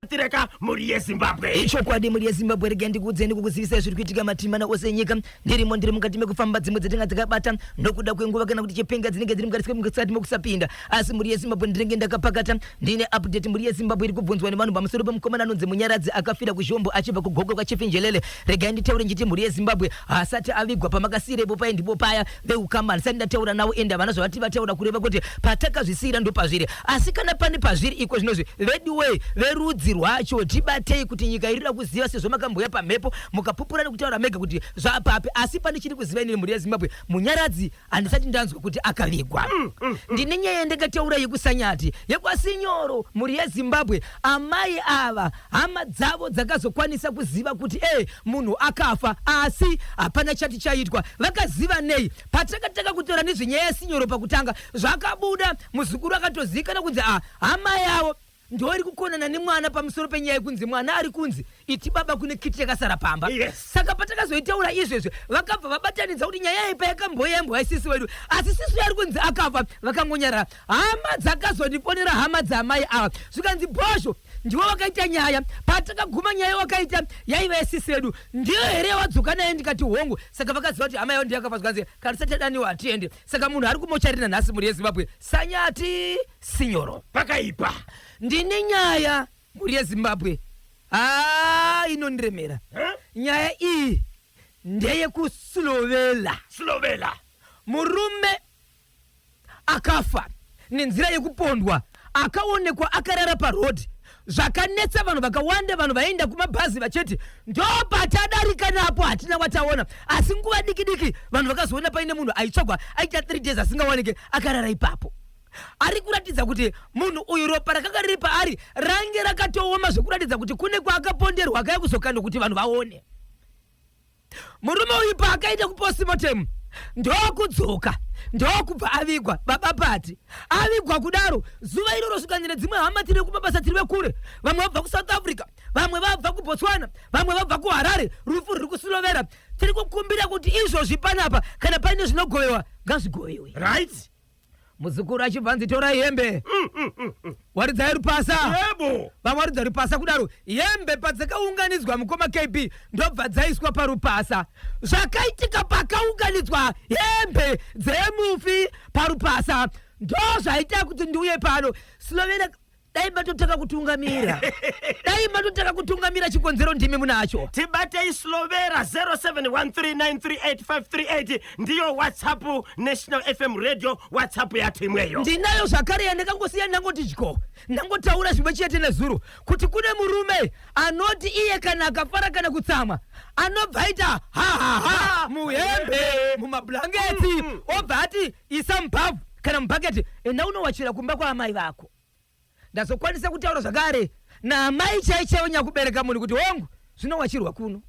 Tibatireka mhuri yeZimbabwe. Ichokwadi mhuri yeZimbabwe, regai ndikuudzei ndikukuzivisai zviri kuitika mativi mana ose enyika. Ndirimo, ndiri mukati mekufamba, dzimwe dzatinga dzakabata nokuda kwenguva kana kuti chipenga dzinenge dziri mukati mekusapinda. Asi mhuri yeZimbabwe, ndinenge ndakapakata, ndine update. Mhuri yeZimbabwe, iri kubvunzwa nevanhu pamusoro pemukomana anonzi Munyaradzi akafira kuZhombo achibva kuGokwe kwaChief Njelele. Regai nditaure nchiti mhuri yeZimbabwe, haasati avigwa. Pamakasiyirepo paye ndipo paya. Veukama handisati ndataura navo, ende havana zvavati vataura, kureva kuti patakazvisiyira ndopazviri. Asi kana pane pazviri iko zvinozvi, veduwee, verudzi rwacho, tibatei kuti nyika irida kuziva, sezvo makamboya pamhepo mukapupura nekutaura mega kuti zvapapi. Asi pane chiri kuziva inini, mhuri yeZimbabwe, Munyaradzi handisati ndanzwa kuti akavigwa. Ndine nyaya yandakataura yekuSanyati, yekwaSinyoro. Mhuri yeZimbabwe, amai ava, hama dzavo dzakazokwanisa kuziva kuti e munhu akafa, asi hapana chati chaitwa. Vakaziva nei? Patakatanga kutaura nezvenyaya yaSinyoro pakutanga, zvakabuda muzukuru akatozivikana kunzi a hama yavo ndo iri kukonana nemwana pamusoro penyaya yekunzi mwana ari kunzi iti baba kune kiti yakasara pamba. Saka patakazoitaura izvezvi, vakabva vabatanidza kuti nyaya iyi payakamboyembwa isisi wedu, asi sisu yari kunzi akafa, vakangonyarara. Hama dzakazondifonera, hama dzaamai ava, zvikanzi, "Bhozho, ndiwo wakaita nyaya. Patakaguma nyaya wakaita yaiva yesisi vedu, ndiyo here yawadzoka naye?" Ndikati, "Hongu." Saka vakaziva kuti hama yavo ndiyo yakafa. Zvikanzi, "Kana tisati tadaniwa hatiende." Saka munhu ari kumochari nanhasi, mhuri yeZimbabwe, Sanyati Sinyoro. Pakaipa. Ndine nyaya, mhuri yeZimbabwe, haa, inondiremera. Nyaya iyi ndeyekuSlovela. Slovela. Murume akafa nenzira yekupondwa, akaonekwa akarara parodhi, zvakanetsa vanhu vakawanda. Vanhu vaienda kumabhazi vachiti, "Ndopatadarika napo, hatina wataona." Asi nguva diki diki vanhu vakazoona paine munhu aitsvagwa aita 3 days asingawanike, akarara ipapo, ari kuratidza kuti munhu uyu ropa rakanga riri paari range rakatooma, zvekuratidza kuti kune kwaakaponderwa, akaya kuzokandwa kuti vanhu vaone. Murume uyu paakaita kupostmortem, ndokudzoka, ndokubva avigwa. Baba Pati, avigwa kudaro zuva iroro, svikanzi nedzimwe hama, "Tiri kumabasa, tiri vekure." Vamwe vabva kuSouth Africa, vamwe vabva kuBotswana, vamwe vabva kuHarare. "Rufu ruri kuSilovera. Tiri kukumbira kuti izvozvi panapa, kana paine zvinogovewa, ngazvigovewe." Muzukuru achibva anzi, "Torai hembe, waridzai rupasa." Vawaridza rupasa kudaro, hembe padzakaunganidzwa, mukoma KB, ndobva dzaiswa parupasa. Zvakaitika pakaunganidzwa hembe dzemufi parupasa ndo zvaita kuti ndiuye pano. Slovena, dai matotanga kutungamira, dai matotanga kutungamira. Chikonzero ndimi munacho. Tibatei, Slovera. 0713938538 ndiyo WhatsApp, National FM Radio WhatsApp yacho imweyo. Ndinayo zvakare yandakangosiya ndangoti dyo. Ndangotaura zvimwe chete nezuro kuti kune murume anoti iye kana akafara kana kutsamwa, anobva aita hahaha muhembe, mumablanketi, obva ati, "Isa mubhavhu kana mubhaketi, enda unowachira kumba kwaamai vako." Ndazokwanisa kutaura zvakare naamai chai chaivo nyakubereka munhu kuti hongu, zvinowachirwa kuno.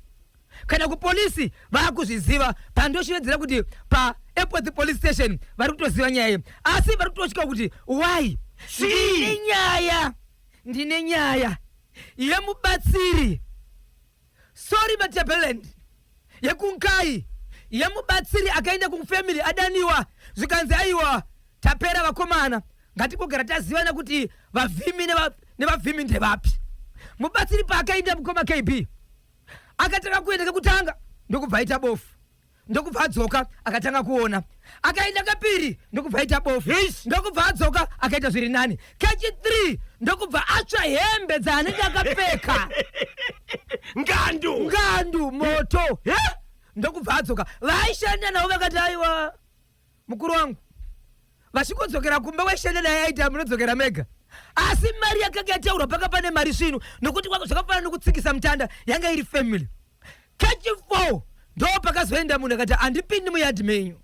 Kana kupolisi vaakuzviziva, pandoshevedzera kuti paAirport Police Station vari kutoziva nyaya iyi, asi vari kutotya kuti why. Ndine nyaya, ndine nyaya yemubatsiri, sorry, Matabeleland, yekuNkai, yemubatsiri akaenda kufamily adaniwa, zvikanzi, "Aiwa, tapera vakomana, ngatingogara tazivana kuti vavhimi nevavhimi ndevapi." Mubatsiri paakaenda, mukoma KB, akatanga kuenda kekutanga, ndokubva aita bofu, ndokubva adzoka akatanga kuona. Akaenda kapiri, ndokubva aita bofu, ndokubva adzoka akaita zviri nani. Kechi3, ndokubva atsva hembe dzaanenge akapfeka. Ngandu. Ngandu moto. Ndokubva adzoka. Vaishanda navo vakati, "Aiwa, mukuru wangu." Vachingodzokera kumba, waishanda naye aiti, "Munodzokera mega." Asi mari yakanga yataurwa panga pane mari svinu, nokuti zvakafanana nokutsikisa mutanda, yanga iri family. Kechi4 ndo pakazoenda munhu akati, "Handipindi muyadhi menyu."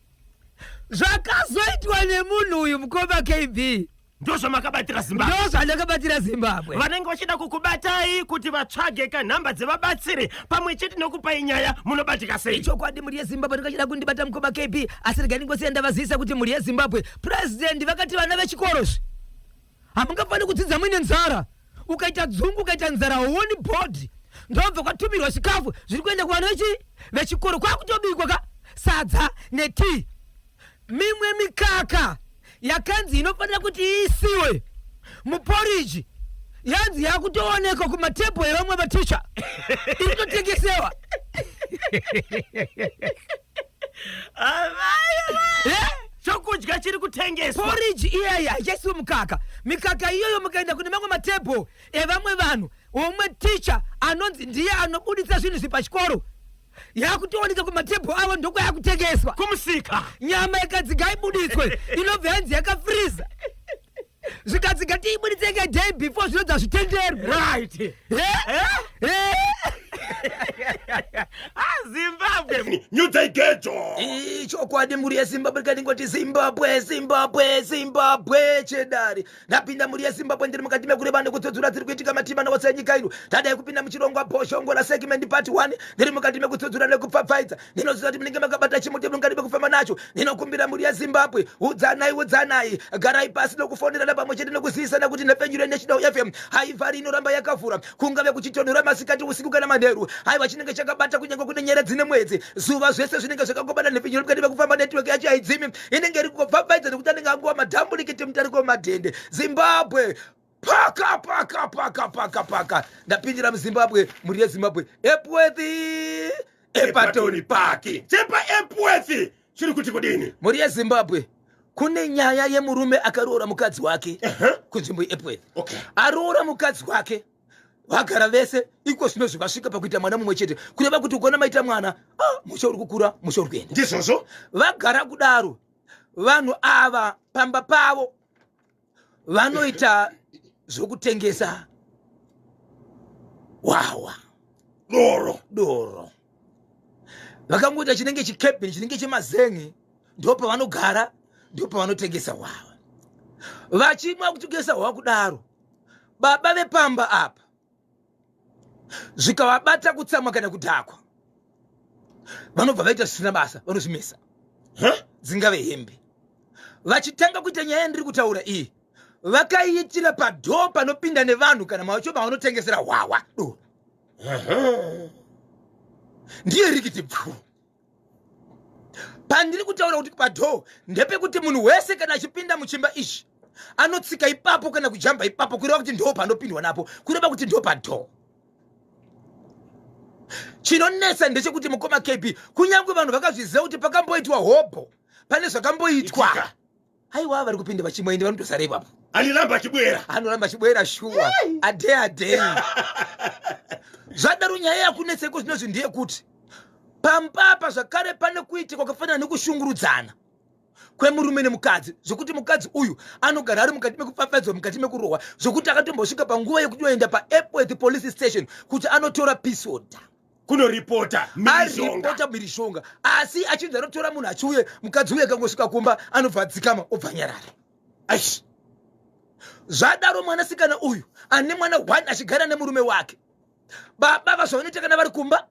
Zvakazoitwa nemunhu uyu, mukoma KB, Ndozvamakabatira Zimbabwe. Ndo zvandakabatira Zimbabwe. Vanenge vachida kukubatai kuti vatsvage kanhamba dzevabatsiri pamwe chete nekupai nyaya, munobatika sei? Chokwadi, mhuri yeZimbabwe, ndingachida kundibata, mukoma KB, asi regai ndingosiya ndavazivisa kuti mhuri yeZimbabwe, purezidendi vakati vana vechikoro zvi hamungafaniri kudzidza muine nzara. Ukaita dzungu, ukaita nzara, hauoni bhodhi. Ndobva kwatumirwa chikafu zviri kuenda kuvana vechikoro, kwakutobikwa ka sadza netii. Mimwe mikaka yakanzi inofanira kuti iisiwe muporiji. Yanzi yakutoonekwa kumatebho evamwe vaticha, iri kutotengesewa. Eh? Chokudya chiri kutengeswa. Poriji iyaya haichaisiwe mukaka. Mikaka iyoyo mukaenda kune mamwe matebho evamwe vanhu, umwe ticha anonzi ndiye anobuditsa zvinhu izvi pachikoro, yakutooneka kumatebho avo, ndokwayakutengeswa. Kumusika. Nyama ikanzi ngaibuditswe, inobva yanzi yakafriza, zvikanzi ngatiibuditse nge day before, zvinonzi hazvitenderwi. Eh? Ah, Zimbabwe, nyudzai gejo. Chokwadi, mhuri yeZimbabwe, katingoti Zimbabwe, Zimbabwe, Zimbabwe chedari. Ndapinda, mhuri yeZimbabwe, ndiri mukati mekureva nekutsudzura dziri kuitika matimana ose enyika ino. Tadai kupinda muchirongwa Bhoshongola segment part 1. Ndiri mukati mekutsudzura nekupfapfaidza. Ndinoziva kuti munenge makabata chimuti, mungadi mekufamba nacho. Ndinokumbira mhuri yeZimbabwe, udzanai, udzanai, garai pasi nokufonerana pamwe chete nekuzivisana kuti Nhepfenyuro yeNational FM haivhari, inoramba yakavhura, kungave kuchitonhora masikati, usiku kana manheru. Haiwa, chinenge chakabata, kunyange kune nyeredzi nemwedzi, zuva, zvese zvinenge zvakangobata. Nhepfenyuro mukati mekufamba, network yacho haidzimi, inenge iri kungopfapfaidza nekuti anenge anguva madhamburikiti mutariko wemadhende. Zimbabwe, paka paka paka paka paka. Ndapindira muZimbabwe, mhuri yeZimbabwe, Epworth, Epatoni Park. Chepa Epworth chiri kuti kudini? Mhuri yeZimbabwe, kune nyaya yemurume akaroora mukadzi wake kunzvimbo yeEpworth. Aroora mukadzi wake, vagara vese iko zvino zvivasvika pakuita mwana mumwe chete, kureva kuti ukaona maita mwana, ah, musha uri kukura, musha uri kuenda. Ndizvozvo. Vagara kudaro vanhu ava pamba pavo, vanoita zvokutengesa hwahwa. Doro. Doro. Vakangoita chinenge chikebhini, chinenge chemazengi, ndo pavanogara, ndo pavanotengesa hwahwa. Vachimwa kutengesa hwahwa kudaro, baba vepamba apa zvikavabata kutsamwa kana kudhakwa, vanobva vaita zvisina basa, vanozvimesa dzingave hembe. Vachitanga kuita nyaya yandiri kutaura iyi, vakaiitira padhoo panopinda nevanhu kana macho mavanotengesera hwahwa, doro. Ndiye rikiti pfu. Pandiri kutaura kuti padhoo ndepekuti munhu wese kana achipinda muchimba ichi anotsika ipapo kana kujamba ipapo, kureva kuti ndo panopindwa napo, kureva kuti ndo padhoo. Chinonetsa ndechekuti, mukoma KB, kunyange vanhu vakazviziva kuti pakamboitwa hobho, pane zvakamboitwa, Itika. Aiwa, vari kupinda vachimwaende, vanotosara ipapo. Aniramba achibwera. Anoramba achibwera shuwa, ade ade. Zvadaro, nyaya yakunetseko zvinozvi ndeyekuti pambapa zvakare pane kuitika kwakafanana nekushungurudzana kwemurume nemukadzi, zvokuti mukadzi uyu anogara ari mukati mekupfapfaidzwa, mukati mekurohwa, zvokuti akatombosvika panguva yekutoenda paEpworth Police Station kuti anotora peace order. Kunoripota mhirizhonga. Aripota mhirizhonga, asi achinzi anotora munhu achiuye, mukadzi uye akangosvika kumba anobva adzikama, obva anyarara. Aish. Zvadaro, mwanasikana uyu ane mwana one achigara nemurume wake. Baba vazvavanoita kana vari kumba,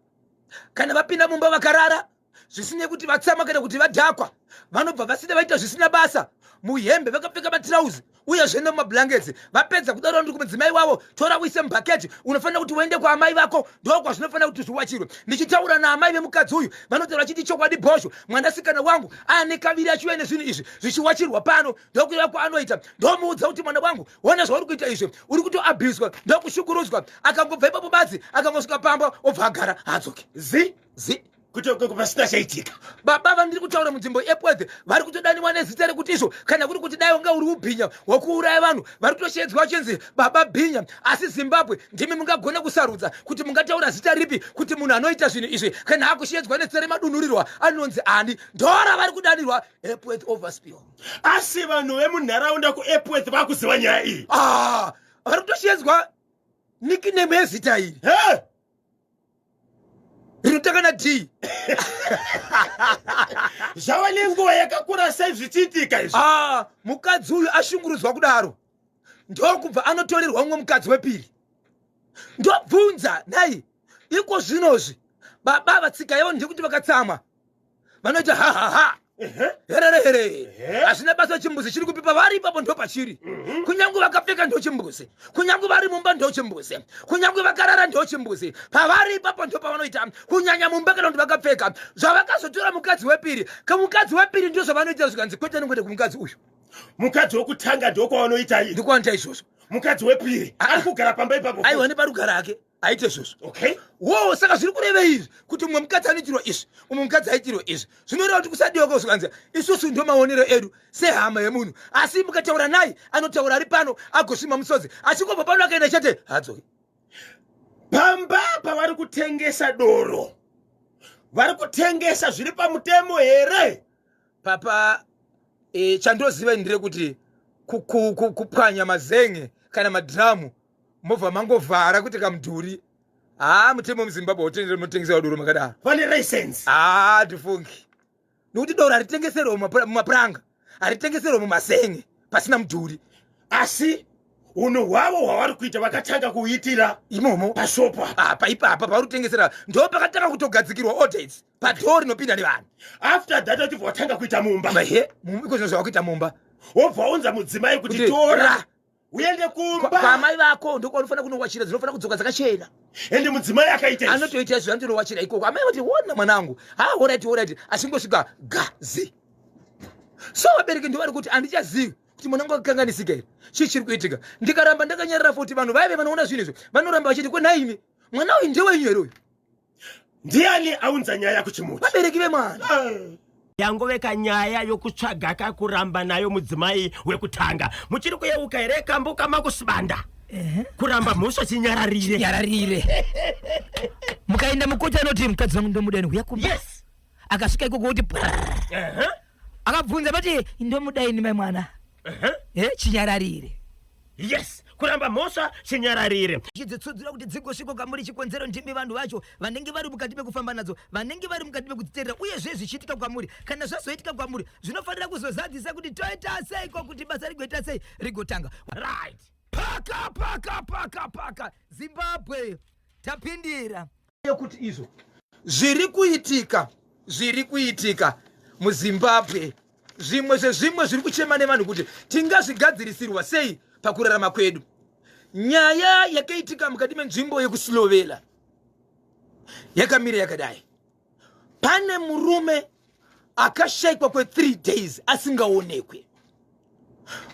kana vapinda mumba vakarara, zvisinei kuti vatsamwa kana kuti vadhakwa, vanobva vasina vaita zvisina basa muhembe, vakapfeka matirauzi uyezve nemumablankets. Vapedza kudaro, ndiri kumudzimai wavo, tora uise mubhaketi, unofanira kuti uende kwaamai vako, ndokwazvinofanira kuti zviwachirwe. Ndichitaura naamai vemukadzi uyu, vanotaura vachiti, chokwadi Bhosho, mwanasikana wangu ane kaviri achiuya nezvinhu izvi zvichiwachirwa pano, ndokureva kwaanoita. Ndomuudza kuti, mwana wangu, ona zvauri kuita izvi, uri kutoabhuswa, ndokushukurudzwa. Akangobva ipapo badzi, akangosvika pamba, obva agara, haadzoki. Zi. Zi. Kuti pasina chaitika. Baba vandiri kutaura munzvimbo yeEpworth vari kutodaniwa nezita rekuti izvo, kana kuri kuti dai wanga uri ubhinya hwekuuraya vanhu, vari kutoshedzwa vachinzi Baba Bhinya. Asi Zimbabwe, ndimi mungagona kusarudza kuti mungataura zita ripi kuti munhu anoita zvinhu izvi kana akushedzwa nezita remadunhurirwa anonzi ani. Ndora vari kudanirwa Epworth Overspill. Asi vanhu vemunharaunda kuEpworth vakuziva nyaya iyi? Ah, vari kutoshedzwa nickname yezita iri He? rinotanga na D. Zvava nenguva yakakura sei zvichiitika izvi? Ah, mukadzi uyu ashungurudzwa kudaro, ndokubva anotorerwa mumwe mukadzi wepiri. Ndobvunza, nhai, iko zvinozvi baba vatsika yavo ndekuti vakatsamwa vanoita hahaha, herere here, hazvina basa, chimbuzi chiri kupipa, vari ipapo ndo pachiri. Kunyange vakapfeka ndo chimbuzi, kunyange vari mumba ndo chimbuzi, kunyange vakarara ndo chimbuzi. Pavari ipapo ndo pavanoita, kunyanya mumba kana kuti vakapfeka. Zvavakazotora mukadzi wepiri, kamukadzi wepiri ndo zvavanoita. Zvikanzi kwete, nongoita kumukadzi uyu. Mukadzi wokutanga ndokwavanoita iyi? Ndikuwanoita izvozvo. Mukadzi wepiri ari kugara pamba ipapo. Aiwa, neparugara ake aite izvozvo. Okay. Wo, saka zviri kureva izvi kuti mumwe mukadzi anoitirwa izvi, umwe mukadzi aitirwa izvi, zvinoreva kuti kusadiwa kwezvikanzi isusu ndo maonero edu sehama yemunhu. Asi mukataura naye, anotaura ari pano agosvima musodzi, achingobva pano akaenda chete, haadzoki. Pamba pavari kutengesa doro, vari kutengesa zviri pamutemo here? Papa, chandoziva nderekuti kupwanya mazenge kana madhiramu mobva mangovhara kuti kamudhuri, haa, mutemo muZimbabwe hautenderi mutengesera doro makadaro. Vane license? Haa, tifungi, nokuti doro haritengeserwe mumapuranga, haritengeserwe mumasenge pasina mudhuri. Asi unhu hwavo hwavari kuita vakatanga kuitira imomo pashopo. Apa ipapa pauri kutengesera ndo pakatanga kutogadzikirwa audits padhoo rinopinda nevanhu. After that vachibva vatanga kuita mumba. Ehe, iko zvino zvavakuita mumba. Wobva waunza mudzimai kuti tora uende kumba. Kwamai vako ndokwaunofanira kunowachira, dzinofanira kudzoka dzakachena. Ende mudzimai akaita izvi. Anotoita izvo, anotonowachira ikoko. Amai vati, "Wona mwanangu, ha, alright, alright," achingosvika gazi. So vabereki ndo vari kuti, "Handichazivi kuti mwanangu akakanganisika here, chii chiri kuitika?" Ndikaramba ndakanyarara futi, vanhu vaive vanoona zvinhu izvo vanoramba vachiti, "Kwenaimi, mwana uyu ndewenyu here uyu?" Ndiani aunza nyaya kuchimuti? Vabereki vemwana. Yangove kanyaya yokutsvaga kakuramba nayo mudzimai wekutanga. Muchiri kuyeuka here kambo kamakusibanda, kuramba mhosva chinyararire? Nyararire. Mukaenda mukoti anoti, "Mukadzi wangu ndomuda, huya kumba." Akasvika ikoko kuti akabvunza vati, "Ndomuda ini, mai mwana." Chinyararire. Yes, kuramba mhosva chinyararire. Chidzitsudzura kuti dzigosvika kwamuri. Chikonzero ndimi vanhu vacho vanenge vari mukati mekufamba nadzo, vanenge vari mukati mekudziteerera, uyezve zvichiitika kwamuri. Kana zvazoitika kwamuri, zvinofanira kuzozadzisa kuti toita seiko kuti basa rigoita sei, rigotanga. Paka paka paka paka, Zimbabwe tapindira. Yekuti izvo zviri kuitika, zviri kuitika muZimbabwe, zvimwe zvezvimwe zviri kuchema nevanhu kuti tingazvigadzirisirwa sei pakurarama kwedu. Nyaya yakaitika mukati menzvimbo yekuSilovela yakamira yakadai: pane murume akashayikwa kwe3 days asingaonekwe.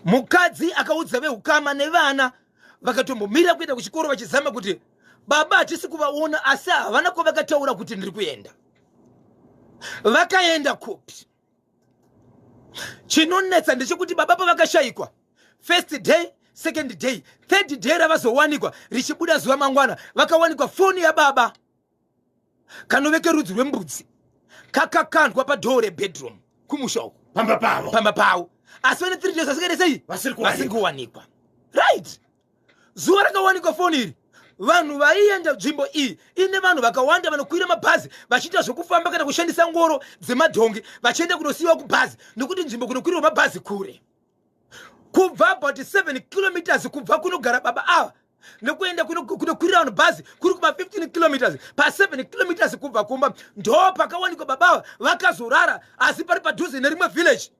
Mukadzi akaudza veukama nevana, vakatombomira kuenda kuchikoro vachizama kuti baba hatisi kuvaona, asi havana kwavakataura kuti ndiri kuenda, vakaenda kupi. Chinonetsa ndechekuti baba pavakashayikwa first day, second day, third day ravazowanikwa richibuda zuva mangwana, vakawanikwa foni yababa kanoveke rudzi rwembudzi kakakandwa padhoo rebedroom kumusha uku. Pamba pavo. Pamba pavo, asi vane 3 days vasikaite sei? Vasiri kuwanikwa. Vasiri kuwanikwa, right. Zuva rakawanikwa foni iri, vanhu vaienda nzvimbo iyi ine vanhu vakawanda vanokwira mabhazi vachiita zvokufamba kana kushandisa ngoro dzemadhongi vachienda kunosiyiwa kubhazi, nokuti nzvimbo kunokwirwa mabhazi kure, kubva about 7 kilometers kubva kunogara baba ava nekuenda kunokwirira vanhu bhazi kuri kuma 15 kilometers. Pa7 kilometers kubva kumba ndo pakawanikwa baba ava vakazorara, asi pari padhuze nerimwe village,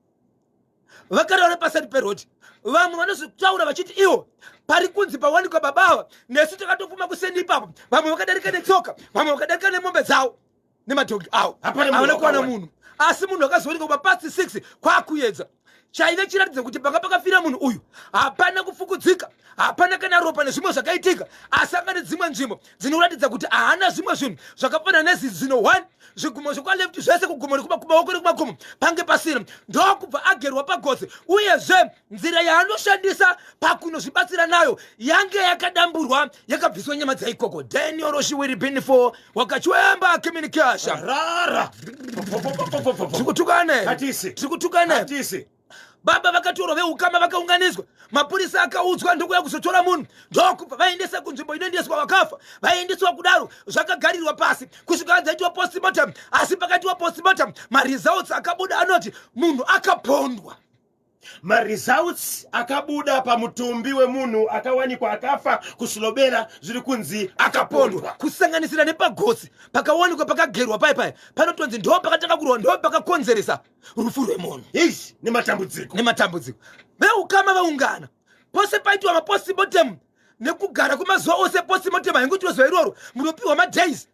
vakarara paside peroad. Vamwe vanozotaura vachiti ivo pari kunzi pawanikwa baba ava, nesu takatofuma kusendi ipapo. Vamwe vakadarika netsoka, vamwe vakadarika nemombe dzavo nemadhongi avo. Hapana munhu Havana kuwana wakawana. munhu, asi munhu akazoonekwa kumapast 6 kwaakuyedza. Chaive chiratidza kuti panga pakafira munhu uyu hapana kufukudzika, hapana kana ropa nezvimwe zvakaitika, asi anga nedzimwe nzvimbo dzinoratidza kuti haana zvimwe zvinhu zvakafanana nezizino 1, zvigumo zvekwaleft zvese, kugumo nekumaoko nekumagumo pange pasina. Ndokubva agerwa pagotsi, uyezve nzira yaanoshandisa pakunozvibatsira nayo yange yakadamburwa, yakabviswa nyama dzaikoko. Daniel Roshiwiri Binifo wakachwemba communication. Rara. Tiri kutukana. Hatisi. Tiri kutukana. Hatisi. Baba vakatorwa, veukama vakaunganidzwa, mapurisa akaudzwa, ndokuya kuzotora munhu, ndokubva vaendesa kunzvimbo inoendeswa vakafa. Vaendeswa kudaro, zvakagarirwa pasi kusvika dzaitwa postmortem. Asi pakaitwa postmortem, maresults akabuda anoti munhu akapondwa. Maresults akabuda pamutumbi wemunhu akawanikwa akafa kuSilobela, zviri kunzi akapondwa. Kusanganisira nepagotsi pakawanikwa pakagerwa pai pai, panotonzi ndo pakatanga kurwa, ndo pakakonzeresa rufu rwemunhu. Ishi, nematambudziko. Nematambudziko. Veukama vaungana pose paitwa mapostmortem nekugara kwemazuva ose. Postmortem haingoitwa zuva iroro, munopiwa madays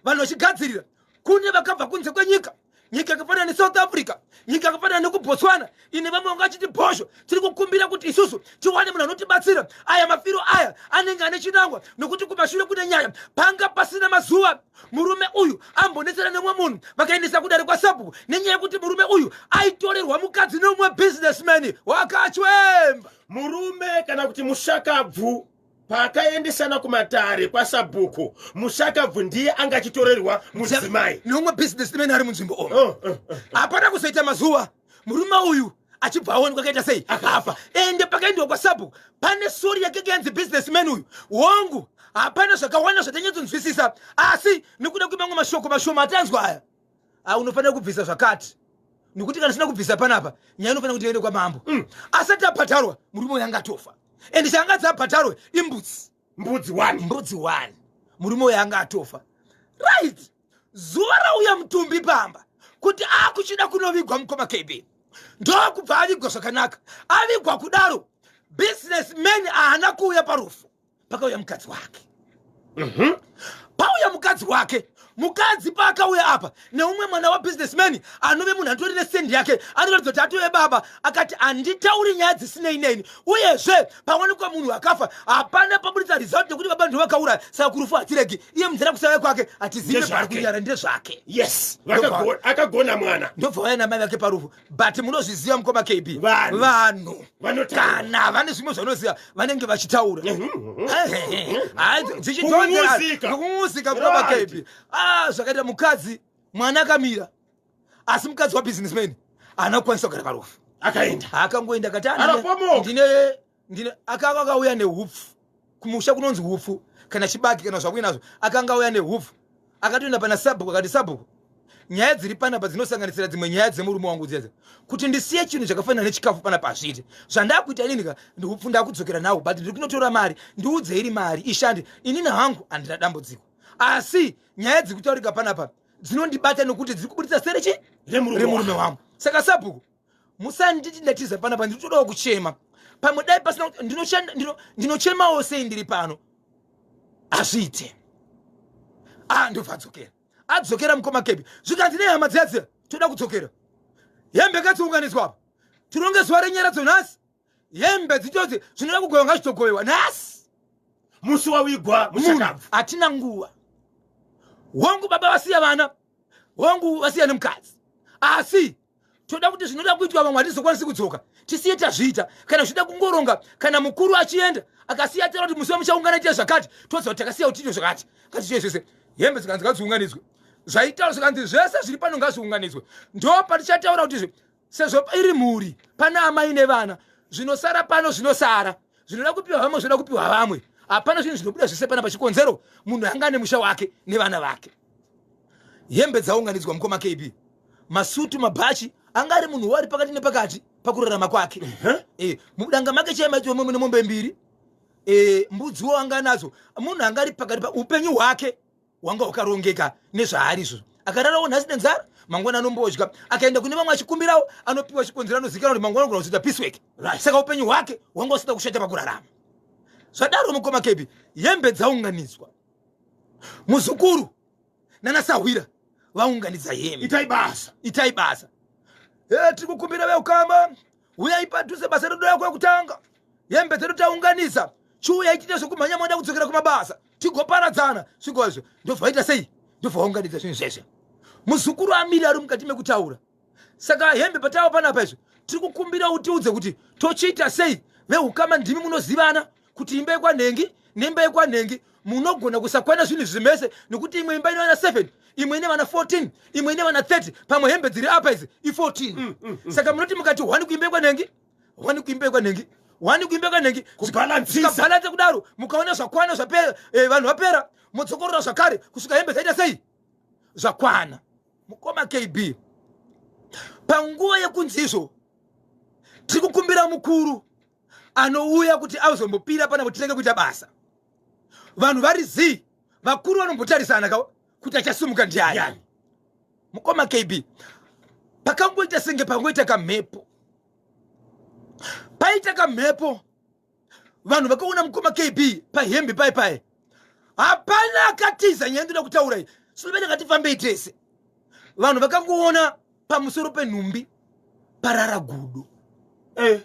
vanhu vachigadzirira. Kune vakabva kunze kwenyika. Nyika yakafanana neSouth Africa, nyika yakafanana nekuBotswana ine vamwe vanga vachiti bhozho. Tiri kukumbira kuti isusu tiwane munhu anotibatsira. Aya mafiro aya anenge ane chinangwa, nokuti kumashure kune nyaya. Panga pasina mazuva murume uyu ambonetsana nemumwe munhu, vakaendesa kudare kwasabhuku nenyaya yekuti murume uyu aitorerwa mukadzi neumwe businessman wakachwemba. Murume kana kuti mushakabvu paakaendesana kumatare kwasabhuku, mushakabvu ndiye anga achitorerwa mudzimai neumwe businessman ari munzvimbo omo. Hapana kuzoita mazuva murume uyu achibva aonekwa akaita sei? Akafa. Ende pakaendiwa kwasabhuku pane sori yake yanzi businessman uyu. Hongu, hapana zvakawanda zvatanyatsonzwisisa, asi nekuda kwemamwe mashoko mashoma atanzwa aya, unofanira kubvisa zvakati, nekuti kana tisina kubvisa panapa nyaya inofanira kuti iende kwamambo. Asati abhadharwa murume uyu anga atofa, ende chaangadzi abhadharwe imbudzi. Mbudzi one. Mbudzi one. Murume uyu anga atofa, right? Zuva rauya mutumbi pamba kuti akuchida kunovigwa, mukoma KB, ndokubva avigwa zvakanaka. Avigwa kudaro, businessman haana kuuya parufu. Pakauya mukadzi wake. Pauya mukadzi wake, mukadzi paakauya apa neumwe mwana wabusinessman anove munhu anotori nesendi yake, anoratidza kuti atove baba, akati handitauri nyaya dzisinei neni, uyezve pawanikwa munhu akafa hapana paburitsa result nekuti baba ndivo vakauraya, saka kurufu hatiregi. Iye munzira kusauya kwake hatizive Ndezvake. pari kunyara ndezvake. Yes, akagona mwana. Ndobva vauya namai vake parufu, but munozviziva, mukoma KB, Vanhu. vanhu Vanotaura. Kana vane zvimwe zvanoziva vanenge vachitaura. Kung'uzika. Kung'uzika, mukoma KB. Ah, zvakaita mukadzi, mwana akamira, asi mukadzi wabusinessman haana kukwanisa kugara parufu. Akaenda. Akangoenda akati, "Ah, Arapomoka. ndine akanga akauya nehupfu kumusha, kunonzi hupfu kana chibage kana zvakuinazvo. Akanga auya nehupfu, akatoenda pana sabhuku akati, 'Sabhuku, nyaya dziri panapa dzinosanganisira dzimwe nyaya dzemurume wangu dzedza kuti ndisiye chinhu chakafanana nechikafu panapa hazviiti. Zvandakuita inini ka ndihupfu, ndakudzokera nawo, but ndiri kunotora mari. Ndiudze iri mari ishande. Inini hangu handina dambudziko, asi nyaya dziri kutaurika panapa dzinondibata nekuti dziri kuburitsa sere chi Remurume. Remurume wangu. Saka sabhuku, musanditi ndatiza panapa. Ndiri kutodawo kuchema. Pamwe dai pasina ndinoshanda, ndinochemawo sei ndiri pano? Hazviite." Ah, ndobva adzokera. Adzokera, mukoma KB, zvikanzi nehama dziya dziya, "Toda kudzokera, hembe ngadziunganidzwa apa, tironge zuva renyaradzo nhasi, hembe dzitodzi, zvinoda kugovewa ngazvitogovewa nhasi." Musi wawigwa Munhu mushakabvu. Hatina nguva. Hongu, baba vasiya vana, hongu, vasiya nemukadzi, asi toda kuti zvinoda kuitwa, vamwe hatizokwanisi kudzoka, tisiye tazviita. Kana zvichida kungoronga, kana mukuru achienda akasiya taura kuti musi wamuchaungana ite zvakati, toziva kuti takasiya kuti tiite zvakati, ngatichiye zvese. Hembe dzikanzi ngadziunganidzwe, zvaitaura zvikanzi zvese zviri pano ngazviunganidzwe. Ndo patichataura kuti sezvo iri mhuri, pana amai nevana, zvinosara pano zvinosara, zvinoda kupiwa vamwe zvinoda kupiwa vamwe. Hapana zvinhu zvinobuda zvese pana pachikonzero munhu anga ane musha wake nevana vake. Hembe dzaunganidzwa, mukoma KB, masutu, mabhachi. Anga ari munhu wari pakati nepakati pakurarama kwake. Mudanga make chaimaitiwa mune mombe mbiri, mbudziwo anga anadzo. Munhu anga ari pakati pa upenyu hwake hwanga hwakarongeka nezvaari izvozvo. Akararawo nhasi nenzara, mangwana anombodya. Akaenda kune vamwe achikumbirawo, anopiwa. Chikonzero anozivikanwa kuti mangwana anogona kuzoita piecework. Saka upenyu hwake hwanga usina kushata pakurarama. Zvadaro, mukoma KB, hembe dzaunganidzwa, muzukuru nanasahwira vaunganidza hembe. Itai basa. Itai basa. Tiri kukumbira veukama, uyai padhuze, basa redu rako yekutanga. Hembe dzedu taunganidza, chiuyai tiite zvekumhanya, moda kudzokera kumabasa, tigoparadzana sviko izvo. Ndobva vaita sei? Ndobva vaunganidza zvinhu zveshe. Muzukuru amiri ari mukati mekutaura, "Saka hembe patava panapa izvo, tiri kukumbira utiudze kuti tochiita sei. Veukama ndimi munozivana kuti imba yekwanhengi neimba yekwanhengi munogona kusakwana zvinhu izvi mese, nekuti imwe imba ine vana 7, imwe ine vana 14, imwe ine vana 30. Pamwe hembe dziri apa idzi i14. Saka munoti mukati 1 kuimba yekwanhengi, 1 kuimba yekwanhengi, 1 kuimba yekwanhengi, Kubhalansisa. Zvikabhalansa kudaro, mukaona zvakwana zvapera, vanhu vapera, mudzokorora zvakare kusvika hembe dzaita sei? Zvakwana." Mukoma KB, panguva yekunzi izvo tiri kukumbira mukuru anouya kuti azombopira pana kuti titenge kuita basa, vanhu vari zii, vakuru vanombotarisana ka kuti achasimuka ndiani. Ndiani? Mukoma KB, pakangoita senge pangoita kamhepo, paita kamhepo, vanhu vakaona, mukoma KB, pahembe pai pai hapana akatiza. Nyaya ndoda kutaura iyi, sinobene ngatifambei tese. Vanhu vakangoona pamusoro penhumbi parara gudo. Eh.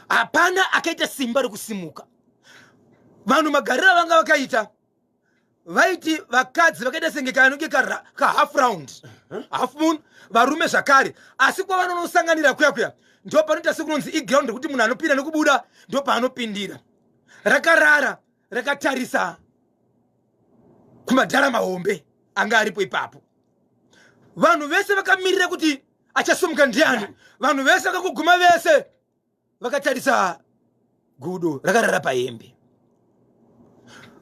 Hapana akaita simba rekusimuka. Vanhu magariro avanga vakaita, vaiti vakadzi vakaita senge kanonge kahalf round, half moon, varume zvakare. Asi kwavanonosanganira kuya kuya, ndo panoita sekunonzi iground rekuti munhu anopinda nekubuda, ndo paanopindira. Rakarara rakatarisa kumadhara mahombe anga aripo ipapo. Vanhu vese vakamirira kuti achasimuka ndiani. Vanhu vese vakakuguma, vese vakatarisa gudo rakarara pahembe.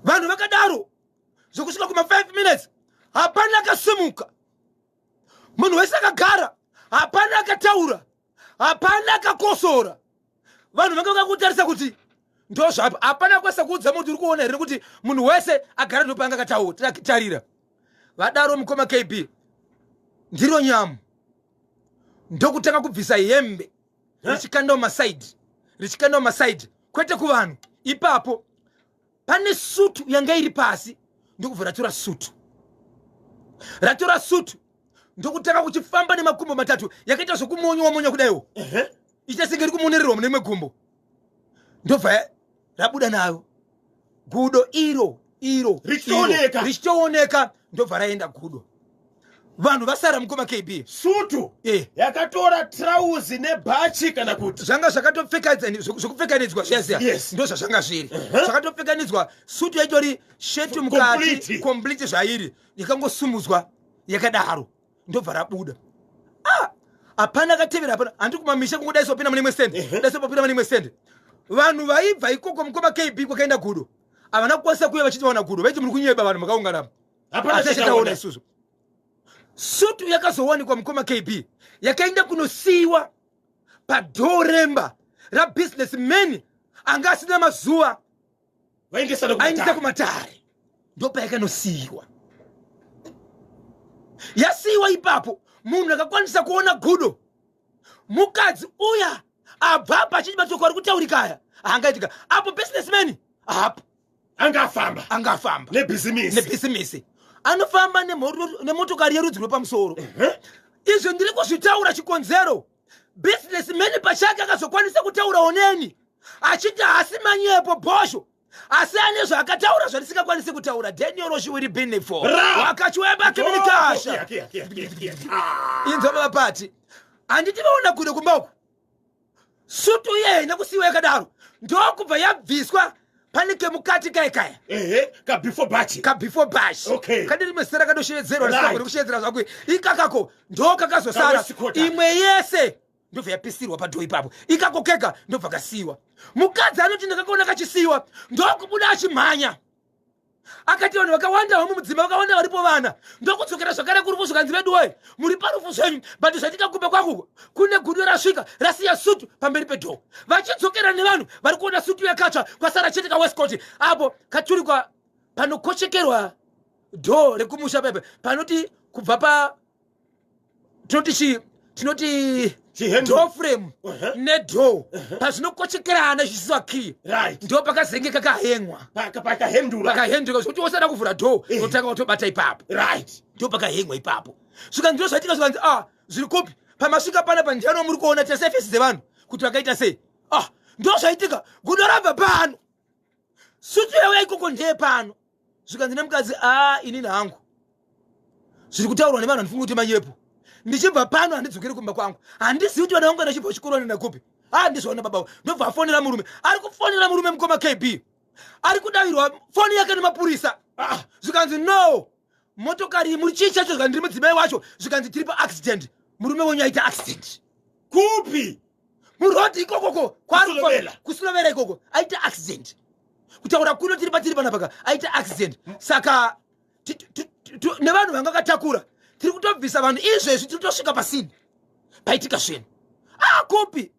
Vanhu vakadaro zvokusvika kuma 5 minutes, hapana akasimuka. Munhu wese akagara, hapana akataura, hapana akakosora. Vanhu vanga vakakutarisa kuti ndo zvapo. Hapana kwese kuudza munhu uri kuona here, nekuti munhu wese agara ndopanga akataurira. Vadaro, mukoma KB, ndiro nyamu ndokutanga kubvisa hembe, richikandawo masaidi, richikandawo masaidi, kwete kuvanhu. Ipapo pane sutu yanga iri pasi, ndokubva ratora sutu, ratora sutu, ndokutanga kuchifamba nemakumbo matatu, yakaita zvokumonyowa monya kudaiwo, ichita senge iri kumonererwa mune rimwe gumbo. Ndobva rabuda nayo gudo iro iro. Richitooneka. Richitooneka. Ndobva raenda gudo, vanhu vasara, mukoma KB. Sutu yakatora trauzi nebhachi, kana kuti? Zvanga zvakatopfekanidzwa zviya ziya. Ndo zvazvanga zviri, zvakatopfekanidzwa. Sutu yaitori shetu mukati. Complete. Complete zvairi, yakangosumudzwa yakadaro, ndobva rabuda. Ah, hapana akatevera, hapana. Handi kumamisha, kungodai sopinda mune imwe stand, dai sopinda mune imwe stand. Vanhu vaibva ikoko, mukoma KB, kwakaenda gudo, havana kukwanisa kuuya vachiti vaona gudo. Vaiti muri kunyeba, vanhu makaungana. Hapana Hapana chataona. chataona isusu. Sutu yakazowanikwa, mukoma KB, yakaenda kunosiyiwa padhoo remba rabusinessman anga asina mazuva vaendesana aendesa kumatare. Kumatare ndopayakanosiyiwa. Yasiyiwa ipapo, munhu akakwanisa kuona gudo mukadzi uya abva apa achiti mashoko ari kutaurika aya haangaitika apo businessman hapo. Angafamba. Angafamba. Nebhizimisi. Nebhizimisi, anofamba nemotokari yerudzi rwepamusoro. Izvi ndiri kuzvitaura chikonzero, businessman pachake akazokwanisa kutaurawo neni achiti haasi manyepo bhosho, asi ane zvaakataura zvandisingakwanisi kutaura. Daniel Roshiwiri Binifo Ra! wakachiweba kiminikasha. Kia, kia, kia, kia, kia. Ah. Inzwa vapati, handiti vaona gudo kumba uku, sutu iye haina kusiyiwa yakadaro, ndokubva yabviswa. Pane kemukati kai kaya. Ehe, ka before bachi. Ka before bash. Kane rimwe zita rakadoshevedzerwa. Risingagoni kushevedzera zvako. Ikakako ndo kakazosara. Kawesikota. Imwe yese ndobva yapisirwa padhoo ipapo. Ikako kega ndobva kasiyiwa. Mukadzi anoti ndakakaona kachisiyiwa, ndokubuda achimhanya. Akati vanhu vakawanda vamwe mudzimba vakawanda varipo, vana, ndokudzokera zvakare kurufu. Zvikanzi, veduwe, muri parufu zvenyu, but zvaitika kumba kwangu kune gudo rasvika rasiya sutu pamberi pedhoo. Vachidzokera nevanhu vari kuona sutu yakatsva, kwasara chete kawaistcoat apo katurikwa panokochekerwa dhoo rekumusha pepe, panoti kubva pa tinoti chi tinoti Chihandle. Door frame nedoor pazvinokochekerana zvichisiwa key. Ndo pakazenge kakahengwa. Pakahendura. Pakahenduka zvokuti usada kuvhura door, unotanga watobata ipapo. Ndo pakahengwa ipapo. Zvikanzi ndo zvaitika. Zvikanzi, ah, zviri kupi pamasvika panapa? Ndiani muri kuona tese face dzevanhu kuti vakaita sei? Ah, ndo zvaitika, gudo rabva pano, sutu yauya ikoko ndeye pano. Zvikanzi nemukadzi, a inini hangu zviri kutaurwa nevanhu handifungi kuti manyepo. Ndichibva pano handidzokeri kumba kwangu, handizivi kuti vana vangu kana chibva kuchikoro vanoenda kupi. A ndizvaona baba. Ndobva afonera murume. Ari kufonera murume, mukoma KB, ari kudavirwa foni yake nemapurisa. Ah, zvikanzi, no, motokari iyi muri chii chacho? Zvikanzi, ndiri mudzimai wacho. Zvikanzi, tiri paaccident, murume wenyu aita accident. Kupi? Murodhi ikokoko. Kusilovela. Kusilovera ikoko aita accident. Kutaura kuno tiri patiri panapaka aita accident, saka nevanhu vanga katakura tiri kutobvisa vanhu izvezvi, tiri kutosvika pasini paitika zvinhu. Ah, kupi?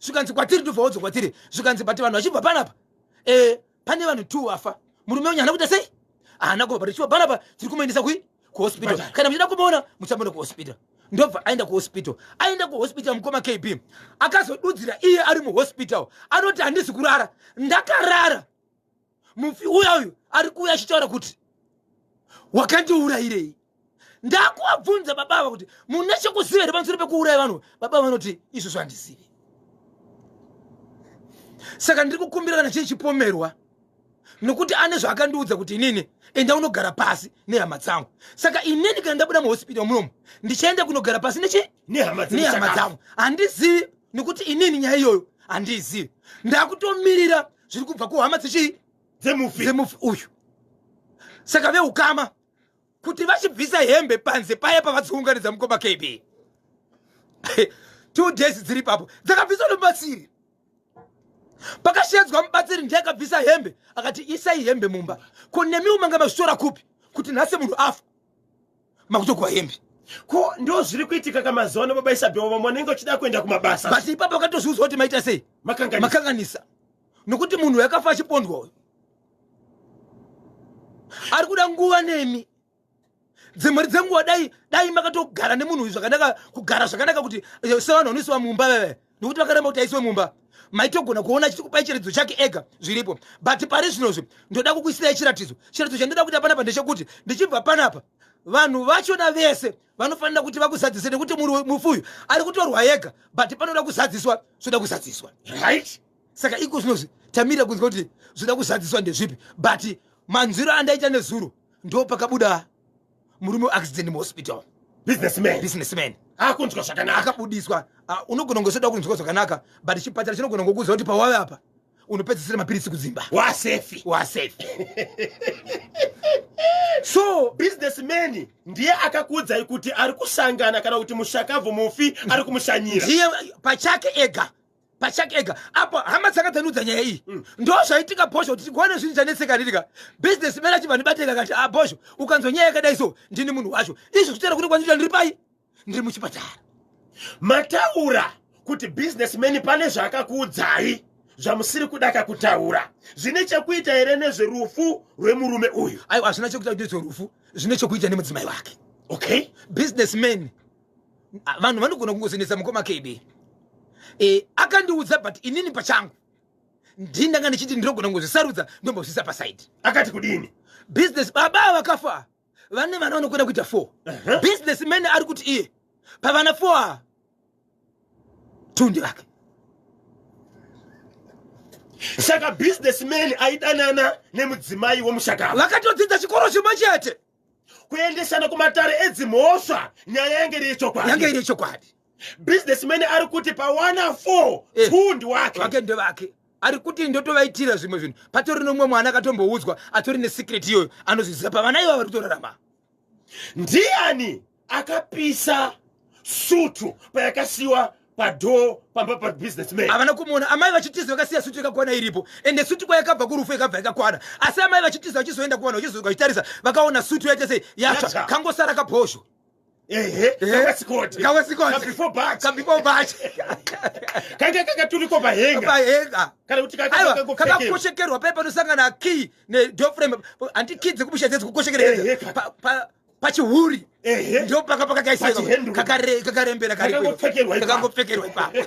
Zvikanzi, kwatiri. Ndobva kwatiri. Zvikanzi, but vanhu vachibva panapa, pane vanhu two vafa. Murume wenyu haana kuita sei? Haana kubva. Tichibva panapa tiri kumuendesa kui kuhospital. Chipatara. Kana muchida kumuona muchamuona kuhospital. Ndobva aenda kuhospital. Aenda kuhospital, mukoma KB, akazodudzira iye ari muhospital. Anoti, handisi kurara, ndakarara, mufi uya uyu ari kuuya achitaura kuti wakandiurayirei. Ndakuvabvunza baba ava kuti mune chekuziva here pamusoro pekuuraya vanhu. Baba vanoti izvozvo handizivi. Saka ndiri kukumbira kana chii chipomerwa nokuti ane zvaakandiudza kuti inini enda unogara pasi nehama dzangu. Saka inini kana ndabuda muhospital munomu ndichaenda kunogara pasi nechi nehama dzangu. Handizivi nekuti inini nyaya iyoyo handizivi. Ndakutomirira zviri kubva kuhama dzechii dzemufi uyu. Saka veukama kuti vachibvisa hembe panze paya pavadziunganidza mukoma KB 2 days dziri ipapo dzakabviswa nemubatsiri. Pakashedzwa mubatsiri ndiye akabvisa hembe akati isai hembe mumba. Ko nemiwo manga mazvitora kupi kuti nhasi munhu afa makutokuwa hembe? Ko ndo zviri kuitika kamazuva ano baba Isabel, vamwe vanenge vachida kuenda kumabasa. But ipapo vakatozviudzwa kuti maita sei? Makanganisa. Nokuti munhu yakafa achipondwa uyu ari kuda nguva nemi. Dzimwe dzenguva dai makatogara nemunhu uyu zvakanaka, kugara zvakanaka kuti sevanhu vanoisiwa mumba veve, nokuti vakaramba kuti aisiwe mumba maitogona kuona achikupai chiratidzo chake ega zviripo. But pari zvinozvi ndoda kukuisirai chiratidzo. Chiratidzo chandoda kuita panapa ndechekuti ndichibva panapa vanhu vachona vese vanofanira kuti vakuzadzise, nekuti mufi uyu ari kutorwa ega, but panoda kuzadziswa, zvoda kuzadziswa. Right. Saka iko zvinozvi tamirira kunzwa kuti zvoda kuzadziswa ndezvipi. But manzwiro andaita nezuro ndo pakabuda murume weaccident muhospital. Businessman. Businessman. Akunzwa zvakanaka. Akabudiswa. Unogona kungosoda kunzwa zvakanaka, but chipatara chinogona ngokuudza kuti pawave apa unopedzisira mapiritsi kudzimba. Wasefi. Wasefi. So businessman ndiye akakuudzai kuti ari kusangana kana kuti mushakabvu mufi ari kumushanyira. Ndiye pachake ega. Pachake ega. Apo hama dzakadzanudza nyaya iyi. Ndo zvaitika Bhosho kuti tigone zvinhu chanetseka riri ka. Businessman achibva ndibateka akati ah Bhosho ukanzwa nyaya yakadai so ndini munhu wacho. Izvi kutera kuti kwandita ndiri pai? Ndiri muchipatara. Mataura kuti businessman pane zvaakakuudzai zvamusiri kuda kakutaura. Zvine chekuita here nezverufu rwemurume uyu? Aiwa, hazvina chekuita nezverufu, zvine chekuita nemudzimai wake. Okay. Businessman vanhu vanogona kungozonetsa mukoma KB. Akandiudza but inini pachangu ndini ndanga ndichiti ndinogona kungozvisarudza ndombozvisa pasaidi. Akati kudini? Business baba vakafa vane vana vanokwira kuita 4. Businessman ari kuti iye pavana 4 ava 2 ndevake. Saka businessman aidanana nemudzimai wemushakava. Vakatodzidza chikoro chimwe chete. Kuendesana kumatare edzimhosva nyaya yange iri yechokwadi. Yange iri yechokwadi. Businessman ari kuti pawana 4 2 ndiwake. Wake ndevake. Ari kuti ndotovaitira zvimwe zvinhu. Patori nomumwe mwana akatomboudzwa atori nesecret iyoyo anozviziva pavana ivava vari kutorarama. Ndiani akapisa sutu payakasiwa padhoo pamba pabusinessman? Havana kumuona. Amai vachitiza vakasiya sutu yakakwana iripo. Ende sutu kwayakabva kurufu yakabva yakakwana. Asi amai vachitiza vachizoenda kuvanhu vachizoka vachitarisa vakaona sutu yaita sei yatsva. Kangosara kabhosho. Ehe, kawasikoti. Kawasikoti. Kabefore batch. Kabefore batch. Kange kakaturikwa pahenga. Pahenga. Kana kuti Aiwa, kakakoshekerwa paya panosangana key ne door frame. Anti key dzekumusha dzedzi kukoshekerwa. Ehe, Pachihuri. Ehe. Ndo paka pakakaiswa Pachihenduru. Kakarembera kari kweyo. Kakangopfekerwa ipapo. Kakangopfekerwa ipapo.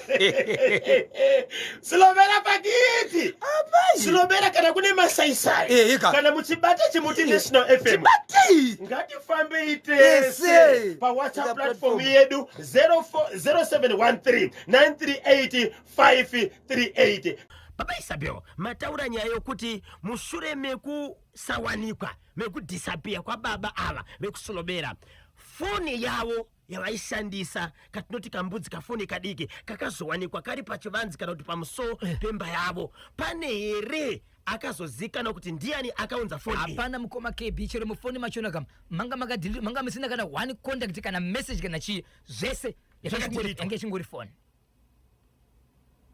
Silobera pakiti. Apai. Silobera kana kune masaisai. Ehe, ka. Kana muchibata chimuti National FM. Chibatei. Ngatifambei tese Tese. pa WhatsApp The platform platform. yedu 0713 938 538. Baba Isabel, mataura nyaya yokuti mushure mekusawanikwa mekudisappear kwababa ava vekusolobera, foni yavo yavaishandisa katinoti kambudzi kafoni kadiki kakazowanikwa kari pachivanzi kana kuti pamusuwo pemba yavo. Pane here akazozikanwa kuti ndiani akaunza foni iyi? Hapana mukoma KB, chero mufoni machona kam manga makadhili, manga musina kana one contact kana message kana chii, zvese Zvakadhilitwa. yange ichingori foni.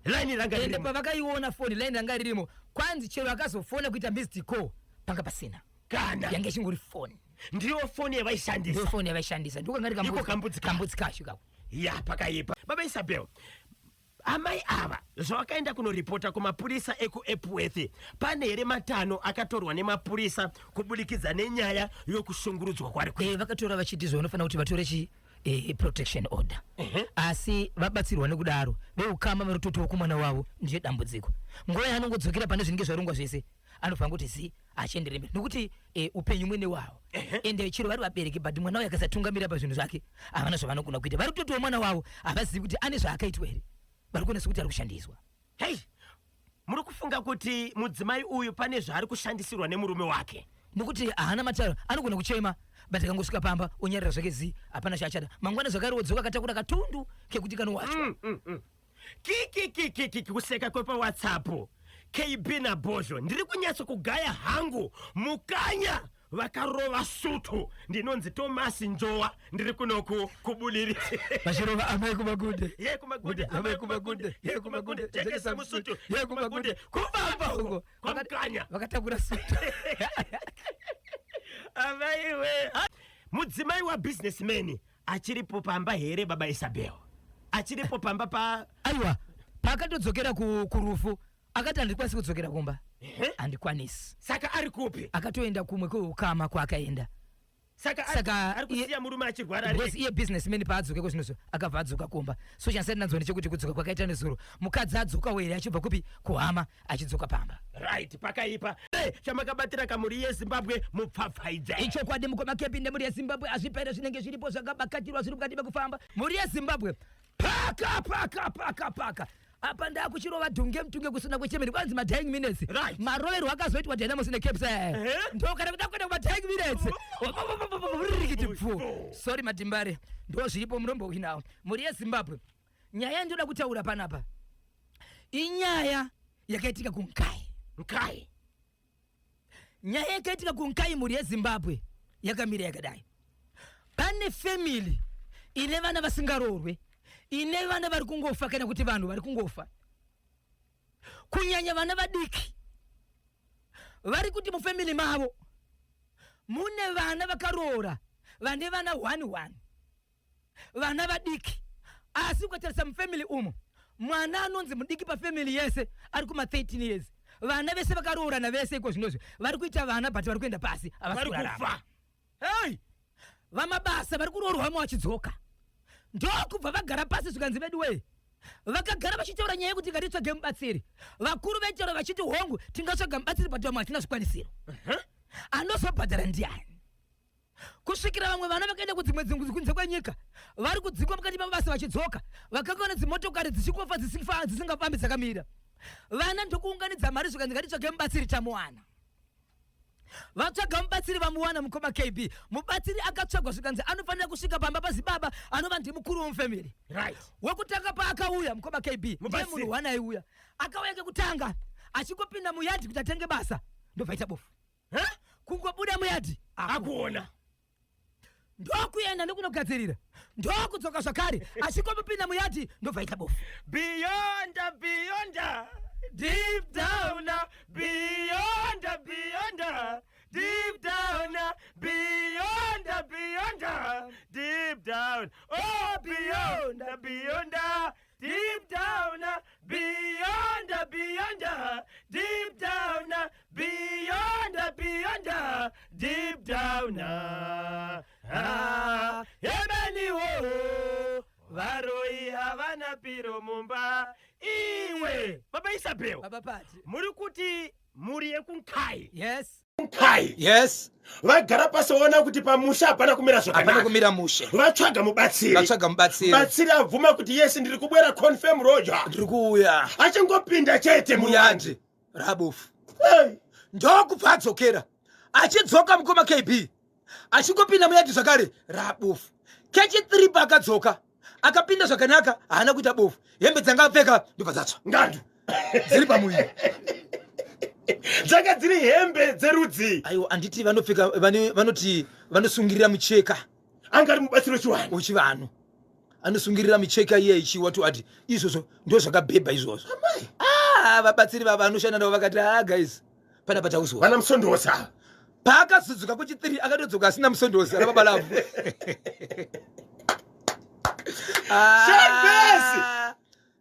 Line ranga Ende ririmo. pavakaiona foni line ranga ririmo, kwanzi chero akazofona kuita missed call panga pasina. Kana. Yange ichingori foni. Ndiyo foni yavaishandisa. Ndiyo foni yavaishandisa. Ndiko kanga Iko kambudzi kako. kambudzi kacho kako. Ya, pakaipa. Baba Isabel, amai ava zvavakaenda kunoripota kumapurisa ekuEpworth, pane here matanho akatorwa nemapurisa kubudikidza nenyaya yokushungurudzwa kwari kuitwa? Vakatora vachiti izvo vanofanira kuti vatore protection order. Asi vabatsirwa nekudaro veukama vari kutotiwo kumwana wavo ndiye dambudziko. Nguva yaanongodzokera pane zvinenge zvarongwa zvese. Anobva angoti zi achienderere mberi nokuti eh, upenyu mwene wavo ende chero vari vabereki but mwana uyo akasatungamira pazvinhu zvake havana zvavanogona kuita. Vari kutotiwo mwana wavo havazivi kuti ane zvaakaitwa here, vari kuona sekuti ari kushandiswa. Hei, muri kufunga kuti mudzimai uyu pane zvaari kushandisirwa nemurume wake? Nokuti haana mataro, anogona kuchema but akangosvika pamba onyarira zvake zi, hapana chaachada. Mangwana zvakare wodzoka akatakura katundu kekuti kanowachwa. Kikikikiki kuseka kwepaWhatsApp. KB naBhozho ndiri kunyatso kugaya hangu mukanya vakarova sutu. Ndinonzi Tomasi Njowa ndiri kunoku kubudiri. Vachirova amai kumagunde. Ye kumagunde, amai kumagunde, ye kumagunde, jekesa musutu, ye kumagunde, kufamba uko kwamukanya. Vakatakura sutu. Amaiwe. Mudzimai wa businessman achiripo pamba here baba Isabel? Achiripo pamba pa Aiwa, paakatodzokera kurufu akati handikwanisi kudzokera kumba. Handikwanisi. Saka ari kupi? Akatoenda kumwe kweukama kwaakaenda. Saka ari kusiya murume achirwara ari Because iye businessman paadzoka iko zvinozvo akabva adzoka kumba. So chandisati ndanzwa ndechekuti kudzoka kwakaita nezuro mukadzi adzoka here achibva kupi kuhama achidzoka pamba. Right, pakaipa. Hey, chamakabatira kamuri yeZimbabwe mupfapfaidze. Ichokwadi mukoma Kepi nemhuri yeZimbabwe hazvipere zvinenge zviripo zvakabakatirwa zviri mukati mekufamba. Mhuri yeZimbabwe paka paka paka paka apa ndakuchirova dhunge mutunge kusina kwechemene kwanzi madying minutes right. Maroverwo akazoitwa Dynamos neCaps ndo kana kuda kuenda kumadying minutes rikiti pfu. Sorry matimbare, ndo zviripo murombo uinawo. Mhuri yeZimbabwe, nyaya yandinoda kutaura panapa inyaya yakaitika kuNkai. Nkai. Nyaya yakaitika kuNkai mhuri yeZimbabwe yakamira yakadai. Pane family ine vana vasingaroorwe, ine vana vari kungofa kana kuti vanhu vari kungofa, kunyanya vana vadiki. Vari kuti mufamily mavo mune vana vakaroora vane vana 1 1, vana vadiki, asi ukatarisa mufamily umo mwana anonzi mudiki pafamily yese ari kuma 13 years. Vana vese vakaroorana vese iko zvinozvi vari kuita vana but vari kuenda pasi, havasi vari kurarama. Kufa. Hey! Vamabasa vari kuroorwamo vachidzoka, ndokubva vagara pasi zvikanzi vedu wee. Vakagara vachitaura nyaya yekuti ngatitsvage mubatsiri. Vakuru vaitaura vachiti hongu tingatsvaga mubatsiri but vamwe hatina zvikwanisiro, anozobhadhara ndiani? Kusvikira vamwe vana vakaenda kudzimwe kunze kwenyika, vari kudzingwa mukati mabasa vachidzoka, vakangaona dzimotokari dzichingofa dzisingafambi dzakamira. Vana ndokuunganidza mari zvikanzi ngatitsvage mubatsiri. Tamuwana, vatsvaga mubatsiri, vamuwana mukoma KB. Mubatsiri akatsvagwa zvikanzi anofanira kusvika pamba pazibaba anova ndimukuru womufamily. Wekutanga paakauya mukoma KB, ndiye Mubatsiri. munhu one aiuya. Akauya kekutanga achingopinda muyadhi kuti atenge basa, ndobva aita bofu. Kungobuda muyadhi akuona, ndokuenda ndokunogadzirira, ndokudzoka zvakare, achingopinda muyadhi ndobva aita bofu. Beyond, beyond, deep down, beyond, beyond, deep down, beyond, beyond, deep down, oh, beyond, beyond, deep down, beyond, beyond, deep down, beyond, beyond, deep down. Ah, yemeniwo varoi havana piro mumba iwe. Baba Isabel, Baba Pati, muri kuti mhuri yekuNkai, Nkai, vagara pasi vaona kuti pamusha hapana kumira hapana zvakanaka. Kumira mushe. Vatsvaga mubatsiri. Vatsvaga mubatsiri. Batsiri abvuma kuti yes, ndiri kubwera, confirm roja. Ndiri kuuya. Achingopinda chete muyadhi, muyadhi rabofu. Hey. Ndokubva adzokera. Achidzoka mukoma KB, achingopinda muyadhi zvakare rabofu. Kechi3 paakadzoka akapinda zvakanaka, haana kuita bofu. Hembe dzanga apfeka ndobva dzatsva. Ngandu dziri pamuviri. Dzanga dziri hembe dzerudzi? Aiwa, handiti vanopfeka vanoti vanosungirira mucheka. Anga ari mubatsiri wechivanhu. Wechivanhu anosungirira micheka iye ichiwa to ati izvozvo ndo zvakabhebha izvozvo. Ah, vabatsiri vava vanoshanda navo vakati, ah guys, pana patauzwa. Vana musondosa. Paakazodzoka kuchi3 akatodzoka asina musondosi ana baba lavhu. Shambesi!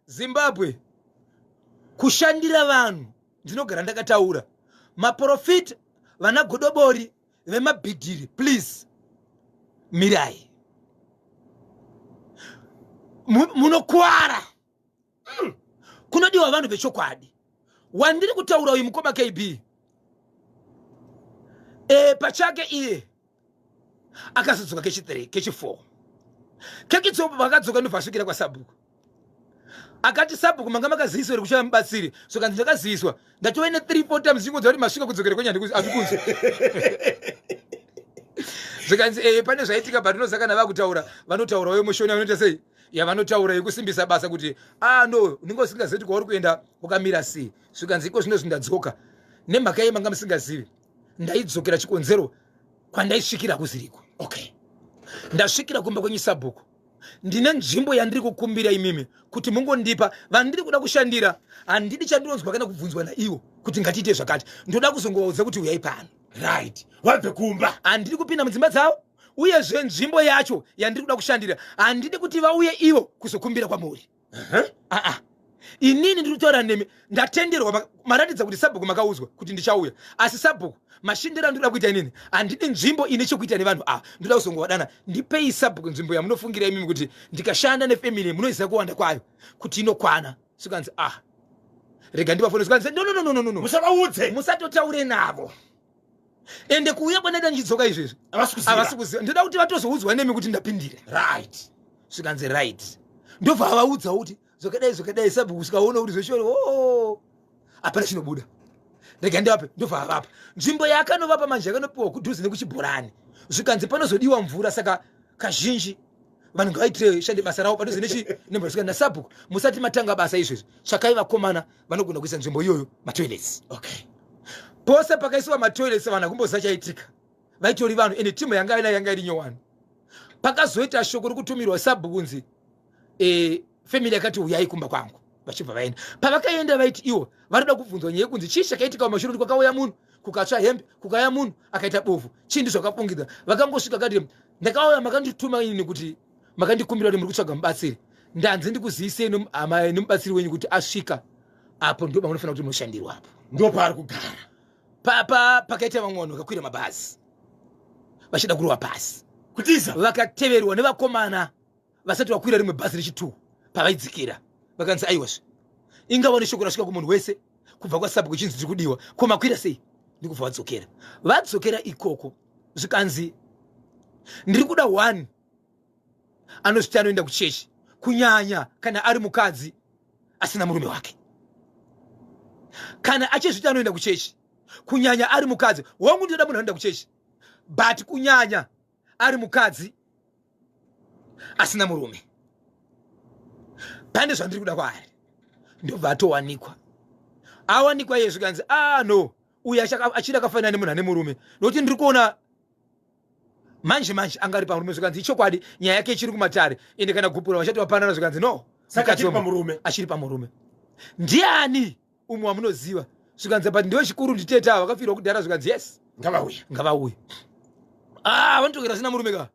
Zimbabwe, kushandira vanhu ndinogara ndakataura, maprofita vana godobori vemabhidhiri, please mirai. Munokwara. Kunodiwa vanhu vechokwadi. Wandiri kutaura uyu mukoma KB. Pachake iye akazodzoka kechi3, kechi4, kechitsopo. Vakadzoka, ndobva asvikira kwasabhuku. Akati, "Sabhuku, manga makaziviswa here kuchava mubatsiri?" Zvikanzi, "Ndakaziviswa, ndatove ne3 4 times chingodza kuti masvika kudzokera kwenyu hazvikunzwa." Zvikanzi, "Ee, pane zvaitika." Patinoza kana vakutaura, vanotaurawo mushoni, vanoita sei yavanotaura yekusimbisa basa kuti, "Ah, no, unenge usingazivi kuti kwauri kuenda wakamira sei." Zvikanzi, "Iko zvino zvindadzoka nemhaka yei manga musingazivi ndaidzokera chikonzero kwandaisvikira kuziriko. Ndasvikira kumba kwenyu sabhuku, ndine nzvimbo yandiri kukumbira imimi kuti mungondipa vandiri kuda kushandira. Handidi chandinonzwa kana kubvunzwa naivo kuti ngatiite zvakati. Ndoda kuzongovaudza kuti uyai pano." Right, wabve kumba. Handidi kupinda mudzimba dzavo. Uyezve nzvimbo yacho yandiri kuda kushandira, handidi kuti vauye ivo kuzokumbira kwamuri. Aa, inini ndiri kutaura nemi, ndatenderwa, maratidza kuti sabhuku makaudzwa kuti ndichauya. Asi sabhuku, mashindiro andinoda kuita inini, handidi nzvimbo ine chekuita nevanhu ava. Ndoda kuzongovadana. Ndipei sabhuku nzvimbo yamunofungira imimi kuti ndikashanda nefamily, munoziva kuwanda kwayo, kuti inokwana." Zvikanzi, "Ah, rega ndivafone." Zvikanzi, "No, no, no, no, no, no." Musavaudze. Musatotaure navo. Ende kuuya kwandaita ndichidzoka izvezvi, havasi kuziva. Havasi kuziva. Ndoda kuti vatozoudzwa nemi kuti ndapindira. Zvikanzi, "Right." Ndobva avaudzawo kuti zvakadai zvakadai sabhuku. Sikaona kuti zveshori o hapana chinobuda, rega ndivape. Ndobva avapa nzvimbo yaakanovapa. Manje yakanopiwa kudhuze nekuchibhorani. Zvikanzi panozodiwa mvura, saka kazhinji vanhu ngavaitire shande basa ravo padhuze nemvura. Zvikanzi nasabhuku, "Musati matanga basa izvezvi, tsvakai vakomana vanogona kuisa nzvimbo iyoyo matoilets." Pose pakaisiwa matoilets, vanhu hakumboziva chaitika. Vaitori vanhu, ende timu yanga ina yanga iri nyowani. Pakazoita shoko rekutumirwa sabhuku kunzi family yakati uyai kumba kwangu. Vachibva vaenda. Pavakaenda, vaiti ivo varikuda kubvunzwa nyaya yekunzi chii chakaitika mumashure, kuti kwakauya munhu kukatsva hembe, kukauya munhu akaita bofu, chii ndizvakafungidza. Vakangosvika kati, "Ndakauya, makandituma inini kuti makandikumbira kuti muri kutsvaga mubatsiri. Ndanzi ndikuzivisei nemubatsiri wenyu kuti asvika apo, ndo pamunofanira kuti munoshandirwa apo." Ndo paari kugara. Papa pakaita vamwe vanhu vakakwira mabhazi vachida kurova pasi. Kutiza. Vakateverwa nevakomana vasati vakwira rimwe bhazi rechitu. Pavaidzikira, vakanzi, "Aiwazve, ingava neshoko rasvika kumunhu wese kubva kwasabhuku chinzi tiri kudiwa, ko makwira sei?" Ndikubva vadzokera. Vadzokera ikoko, zvikanzi, "Ndiri kuda one anozviti anoenda kuchechi, kunyanya kana ari mukadzi asina murume wake. Kana achizviti anoenda kuchechi, kunyanya ari mukadzi wangu, ndinoda munhu anoenda kuchechi, but kunyanya ari mukadzi asina murume. Pane zvandiri kuda kwaari." Ndobva atowanikwa. Awanikwa iye, zvikanzi, "Ah, no, uyu achiri akafanana nemunhu ane murume, nokuti ndiri kuona manje manje anga ari pamurume." Zvikanzi, "Ichokwadi, nyaya yake ichiri kumatare, ende kana gupura vachati vapanana." Zvikanzi, "No." Saka achiri pamurume. Achiri pamurume. "Ndiani umwe wamunoziva?" Zvikanzi, "But ndewechikuru, nditete ava vakafirwa kudhara." Zvikanzi, "Yes." Ngavauya. Ngavauye. Ah, vanotokera sina murume ka,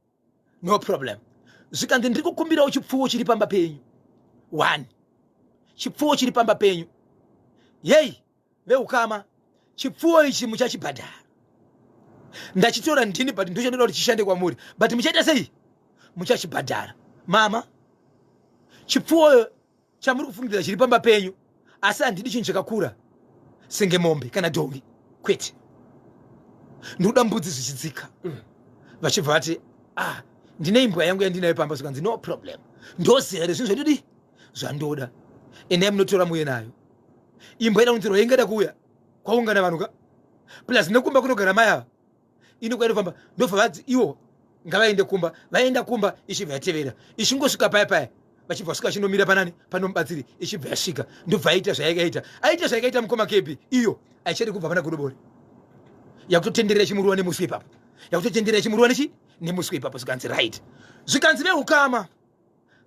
no problem. Zvikanzi, "Ndiri kukumbirawo chipfuwo chiri pamba penyu, one chipfuwo chiri pamba penyu. Yei veukama, chipfuwo ichi muchachibhadhara. Ndachitora ndini, but ndochandoda kuti chishande kwamuri, but muchaita sei? Muchachibhadhara. Mama, chipfuwo chamuri kufungidzira chiri pamba penyu, asi handidi chinhu chakakura senge mombe kana dhongi, kwete. Ndikuda mbudzi zvichidzika." Vachibva vati, "Ah, ndine imbwa yangu yandinayo pamba." Zvikanzi, "No problem, ndozera rezvinhu zvandodi zvandoda. Endai munotora muye nayo." Imbwa ida kunotorwa, ingada kuuya kwaungana vanhu ka, plus nekumba kunogara mai ava ino kwainofamba. Ndobva vadzi ivo ngavaende kumba. Vaenda kumba, ichibva yatevera. Ichingosvika paya paya, vachibva vasvika, vachinomira panani panomubatsiri. Ichibva yasvika, ndobva aita zvayakaita. Aita zvayakaita, mukoma kepi, iyo haichadi kubva pana godobori. Yakutotenderera ichimuruwa nemuswe ipapo, yakutotenderera ichimuruwa nechi nemuswe ipapo. Zvikanzi, "Right." Zvikanzi, "Veukama,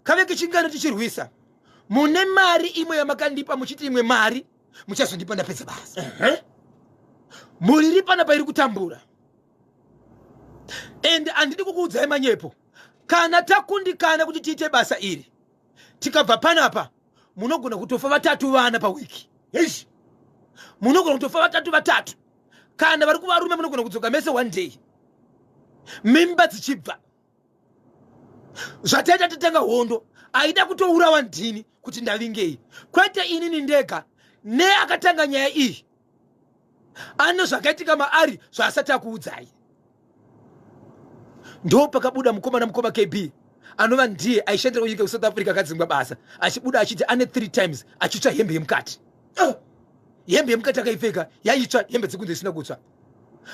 kave kechingano tichirwisa. Mune mari imwe yamakandipa muchiti imwe mari muchazondipa ndapedza basa. Mhuri iri panapa iri kutambura, ende handidi kukuudzai manyepo. Kana takundikana kuti tiite basa iri, tikabva panapa, munogona kutofa vatatu vana pawiki. Eish. Munogona kutofa vatatu vatatu. Kana vari kuvarume, munogona kudzoka mese one day, mimba dzichibva. Zvataita tatanga hondo, aida kutourawa ndini kuti ndavingei, kwete inini ndega. Neakatanga nyaya iyi ane zvakaitika maari zvaasati akuudzai." Ndo pakabuda mukomana, mukoma KB, anova ndiye aishandira kunyika kuSouth Africa, akadzingwa basa, achibuda achiti ane 3 times achitsva hembe yemukati. Hembe yemukati akaipfeka yaitsva, hembe dzekunze isina kutsva.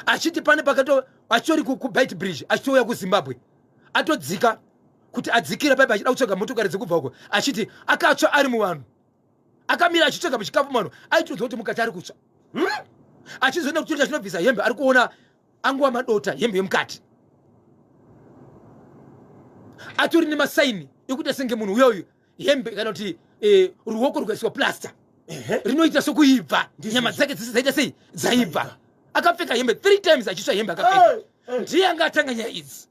Achiti pane pakato achitori kuBeitbridge achitouya kuZimbabwe, atodzika kuti adzikira paipa achida kutsvaga motokari dzekubva uko, achiti akatsva ari muvanhu, akamira achitsvaga muchikafu muvanhu, aitonzwa kuti mukati ari kutsva. Achizoenda kuchiro chinobvisa hembe, ari kuona anguva madota hembe yemukati, atori nemasaini ekuita senge munhu uya uyu hembe kana kuti ruoko rukaiswa plaster rinoita sokuibva, nyama dzake dzese dzaita sei, dzaibva. Akapfeka hembe 3 times achitsva hembe akapfeka. Ndiye anga atanga nyaya idzi.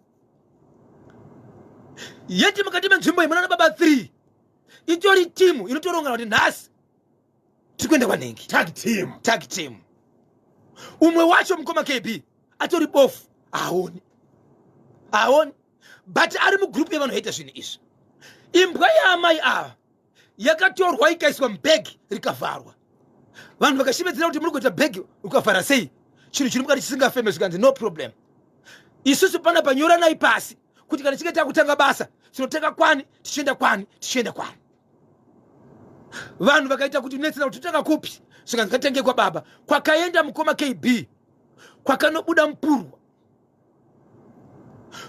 Yeti mukati menzvimbo iyi munana baba 3, itori timu inotorongana kuti nhasi tiri kuenda kwanhengi. Tag team. Tag team. Umwe wacho, mukoma KB, atori bofu, haoni, haoni, but ari mugrupu yevanhu vaita zvinhu izvi. Imbwa yaamai ava yakatorwa ikaiswa mubhegi rikavharwa. Vanhu vakashevedzera kuti muri kuita bhegi ukavhara sei chinhu chiri mukati chisingafeme? Zvikanzi, "No problem, isusu pana panyoranai pasi kuti kana chinge takutanga basa tinotanga kwani, tichienda kwani, tichienda kwani." Vanhu vakaita kuti netsena kuti totanga kupi. Zvikanzi ngatenge kwababa. Kwakaenda mukoma KB kwakanobuda mupurwa.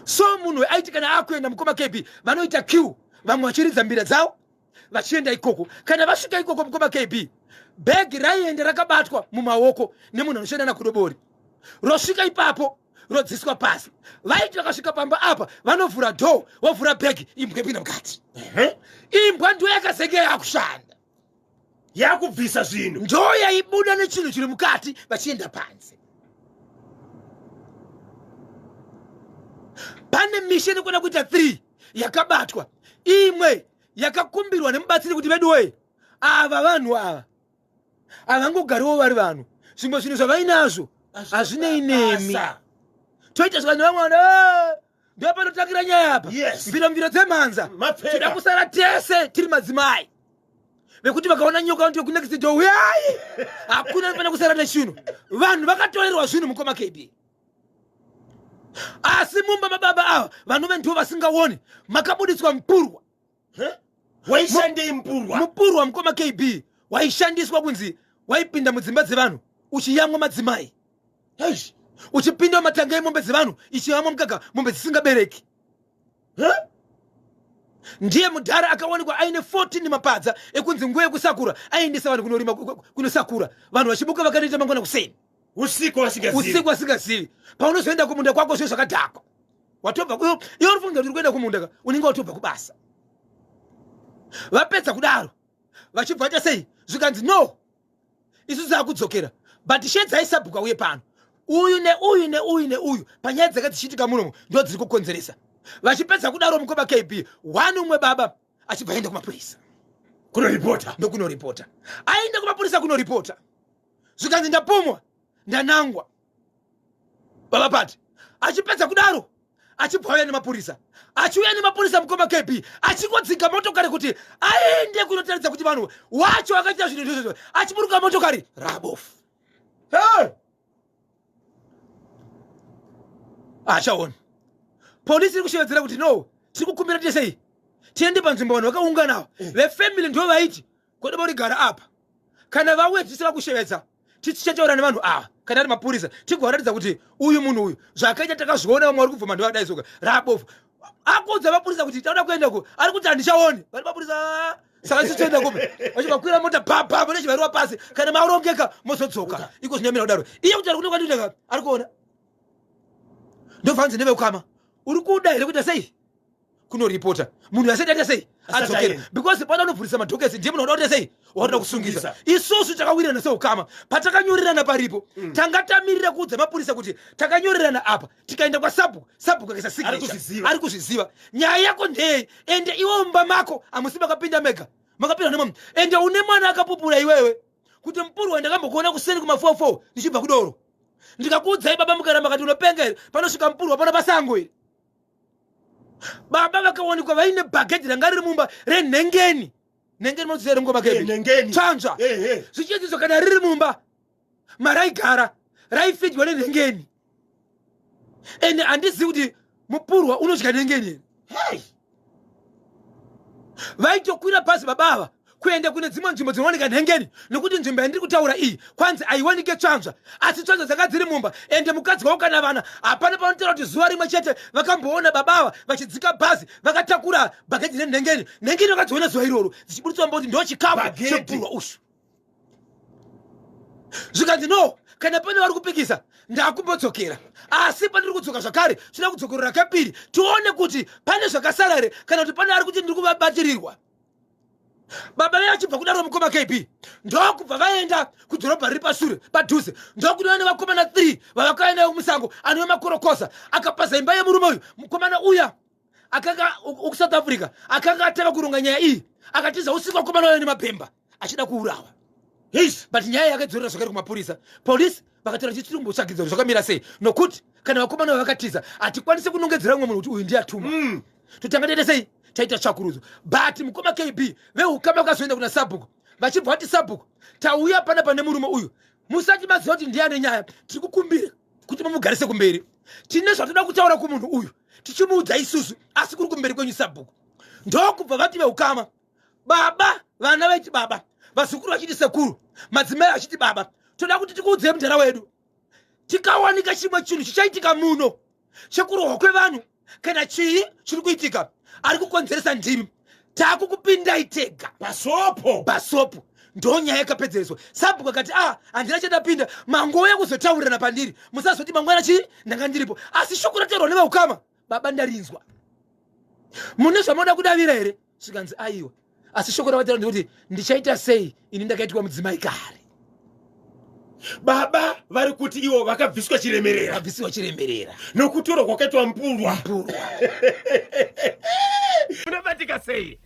So munhu aiti kana akuenda, mukoma KB, vanoita queue, vamwe vachiridza mbira dzavo vachienda ikoko. Kana vasvika ikoko, mukoma KB, bhegi raienda rakabatwa mumaoko nemunhu anoshanda nakudobori, rosvika ipapo rodziswa pasi. Vaiti vakasvika pamba apa vanovhura door, vovhura bhegi, imbwa ipinda mukati. Imbwa ndo yakazenge yakushanda. Yakubvisa zvinhu. Ndo yaibuda nechinhu chiri mukati vachienda panze. Pane misha inokwana kuita 3 yakabatwa. Imwe yakakumbirwa nemubatsiri kuti, "Veduwei, ava vanhu ava havangogariwo vari vanhu, zvimwe zvinhu zvavainazvo hazvinei nemi." Basa. Toita zvikanzi vamwe vanhu, ndo panotangira nyaya apa. Mviro mviro dzemhanza. Mapfeka. Toda kusara tese tiri madzimai vekuti vakaona nyoka vanoti kunext door, "Uyai." Hakuna anofanira kusara nechinhu. Vanhu vakatorerwa zvinhu, mukoma KB, asi mumba mababa ava vanove ndivo vasingaoni makabuditswa mupurwa. Waishandei mupurwa? Mupurwa, mukoma KB, waishandiswa kunzi waipinda mudzimba dzevanhu uchiyamwa madzimai. Eish. Uchipinda mumatanga emombe dzevanhu ichiyamwa mukaka mombe dzisingabereki. Ndiye mudhara akawanikwa aine 14 mapadza ekunzi nguva yekusakura aiendesa vanhu kunorima, kunosakura, vanhu vachibuka vakanoita mangwana kuseni. Usiku vasingazivi. Usiku vasingazivi. Paunozoenda kumunda kwako zvinhu zvakadhakwa, watobva iwe uri funga kuti uri kuenda kumunda ka, unenge watobva kubasa. Vapedza kudaro vachibva vaita sei? Zvikanzi, "No, isusu takudzokera, but shedzai sabhuka uye pano, uyu neuyu neuyu neuyu, panyaya dzaka dzichiitika munomu ndo dziri kukonzeresa." Vachipedza kudaro, mukoma KB, one umwe baba achibva aenda kumapurisa. Kunoripota. Ndokunoripota. Aenda kumapurisa kunoripota, zvikanzi, "Ndapumwa, ndanangwa baba pati." Achipedza kudaro achibva auya nemapurisa. Achiuya nemapurisa, mukoma KB, achingodzika motokari kuti aende kunotaridza kuti vanhu wacho vakaita zvinhu izvozvo, achiburuka motokari rabofu. Hey! Achaona polisi iri kushevedzera kuti, "No, tiri kukumbira tesei tiende panzvimbo vanhu vakaungana." Vefamily ndo vaiti kodoba urigara apa, kana vauya tisava kushevedza, tichataura nevanhu ava. Kana ari mapurisa tigovaratidza kuti uyu munhu uyu zvakaita takazviona, vamwe vari kubvuma ndovadaisoka rabofu. Akuudza mapurisa kuti tauda kuenda ku, ari kuti, "Handichaoni." Vari mapurisa, "Saka isu toenda kupi?" Vachivakwira mota papa munechivairwa pasi, "Kana marongeka mozodzoka iko." Zvinomira kudaro, iye kuti ari kune kwandineka ari kuona, ndobvanzi nevekukama, "Uri kuda here kuita sei kunoripota munhu asati aita sei?" Asati Adzokera. aenda. Because pana unovhurisa madhokesi, ndiye munhu wauda kuita sei, wauda kusungisa. Isusu takawirirana seukama, patakanyorerana paripo. Tanga tamirira kuudza mapurisa kuti takanyorerana apa, tikaenda kwasabhuku, sabhuku akaisa Ari signature. kuzviziva. Ari kuzviziva. Nyaya yako ndeyei? Ende iwe mumba mako hamusi makapinda mega, makapinda nemamwe. Ende une mwana akapupura iwewe kuti mupurwa ndakambokuona kuseni kuma44 ndichibva kudoro, ndikakuudzai baba mukaramba kati unopenga here? Panosvika mupurwa pana pasango iri, baba vakawanikwa vaine bhagedhi ranga riri mumba renhengeni. Nhengeni munoziva here, mukoma Eh, nhengeni. Tsvanzva. Ehe. Zvichidzidzo kana riri mumba maraigara raifidwa nenhengeni. Ende handizivi kuti Mupurwa unodya nhengeni here? Hey! Vaitokwira bhazi baba ava kuenda kune dzimwe nzvimbo dzinowanika nhengeni, nokuti nzvimbo yandiri kutaura iyi kwanzi haiwanike tsvanzva, asi tsvanzva dzanga dziri mumba. Ende mukadzi wavo kana vana hapana panotaura kuti zuva rimwe chete vakamboona baba ava vachidzika bhazi vakatakura bhagedhi renhengeni. Nhengeni vakadziona zuva iroro dzichiburitswa mumba kuti ndo chikafu Bhagedhi. chepurwa ushu. Zvikanzi no, kana pane vari kupikisa ndakumbodzokera, asi pandiri kudzoka zvakare tinoda kudzokorora kepiri tione kuti pane zvakasara here kana kuti pane ari kuti ndiri kuvabatirirwa. Baba veye vachibva kudaro, mukoma KB, ndokubva vaenda kudhorobha riri pasure padhuze, ndokunova nevakomana 3 vavakauya nayo musango, anove makorokoza akapaza imba yemurume uyu. Mukomana uya akanga okuSouth Africa akanga atanga kuronga nyaya iyi akatiza usiku, vakomana vaive nemabhemba achida kuurawa. Yes. But nyaya yakadzorera zvakare kumapurisa. Polisi vakatora chiti tiri kumbotsvagidza kuti zvakamira sei, nokuti kana vakomana vavakatiza hatikwanisi kunongedzera umwe munhu kuti uyu ndiye atuma. Totanga taita sei? Taita tsvakurudzo. But mukoma KB, veukama vakazoenda kuna sabhuku vachibva vati, "Sabhuku, tauya pana pane murume uyu, musati maziva kuti ndiye ane nyaya, tiri kukumbira kuti mumugarise kumberi. Tine zvatoda kutaura kumunhu uyu tichimuudza isusu, asi kuri kumberi kwenyu, sabhuku." Ndokubva vati veukama, baba, vana vaiti baba, vazukuru vachiti sekuru, madzimai vachiti baba, "Toda kuti tikuudzei mudhara wedu, tikawanika chimwe chinhu chichaitika muno chekurohwa kwevanhu kana chii chiri kuitika, ari kukonzeresa ndimi, taakukupindai tega." Pasopo. Pasopo. Ndo nyaya yakapedzereswa. Sabhuku akati, "A, handina chandapinda, mangouya kuzotaurirana pandiri, musazoti mangwana chii ndanga ndiripo. Asi shoko rataurwa neveukama, baba, ndarinzwa. Mune zvamunoda kudavira here?" Zvikanzi, "Aiwa, asi shoko ravataura ndekuti ndichaita sei ini ndakaitwa mudzimai kare?" Baba vari kuti ivo vakabviswa chiremerera. Vabvisiwa chiremerera. Nokutorwa kwakaitwa mpurwa. Mpurwa. Unobatika sei?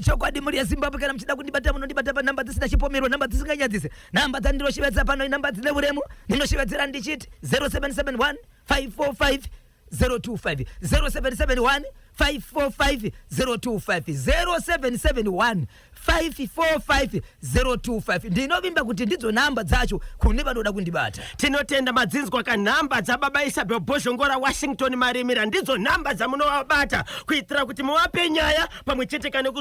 Chokwadi, mhuri yeZimbabwe, kana muchida kundibata munondibata panhamba dzisina chipomerwa, nhamba dzisinganyadzise. Nhamba dzandinoshevedza pano inhamba dzine uremu. Ndinoshevedzera ndichiti 0771 545 025, 0771 545 025, 0771 545 025. Ndinovimba kuti ndidzo nhamba dzacho kune vanoda kundibata. Tinotenda. Madzinzwa kanhamba dzababa Isabel Bhozhongora Washington Marimira. Ndidzo nhamba dzamunovabata kuitira kuti muvape nyaya pamwe chete kane.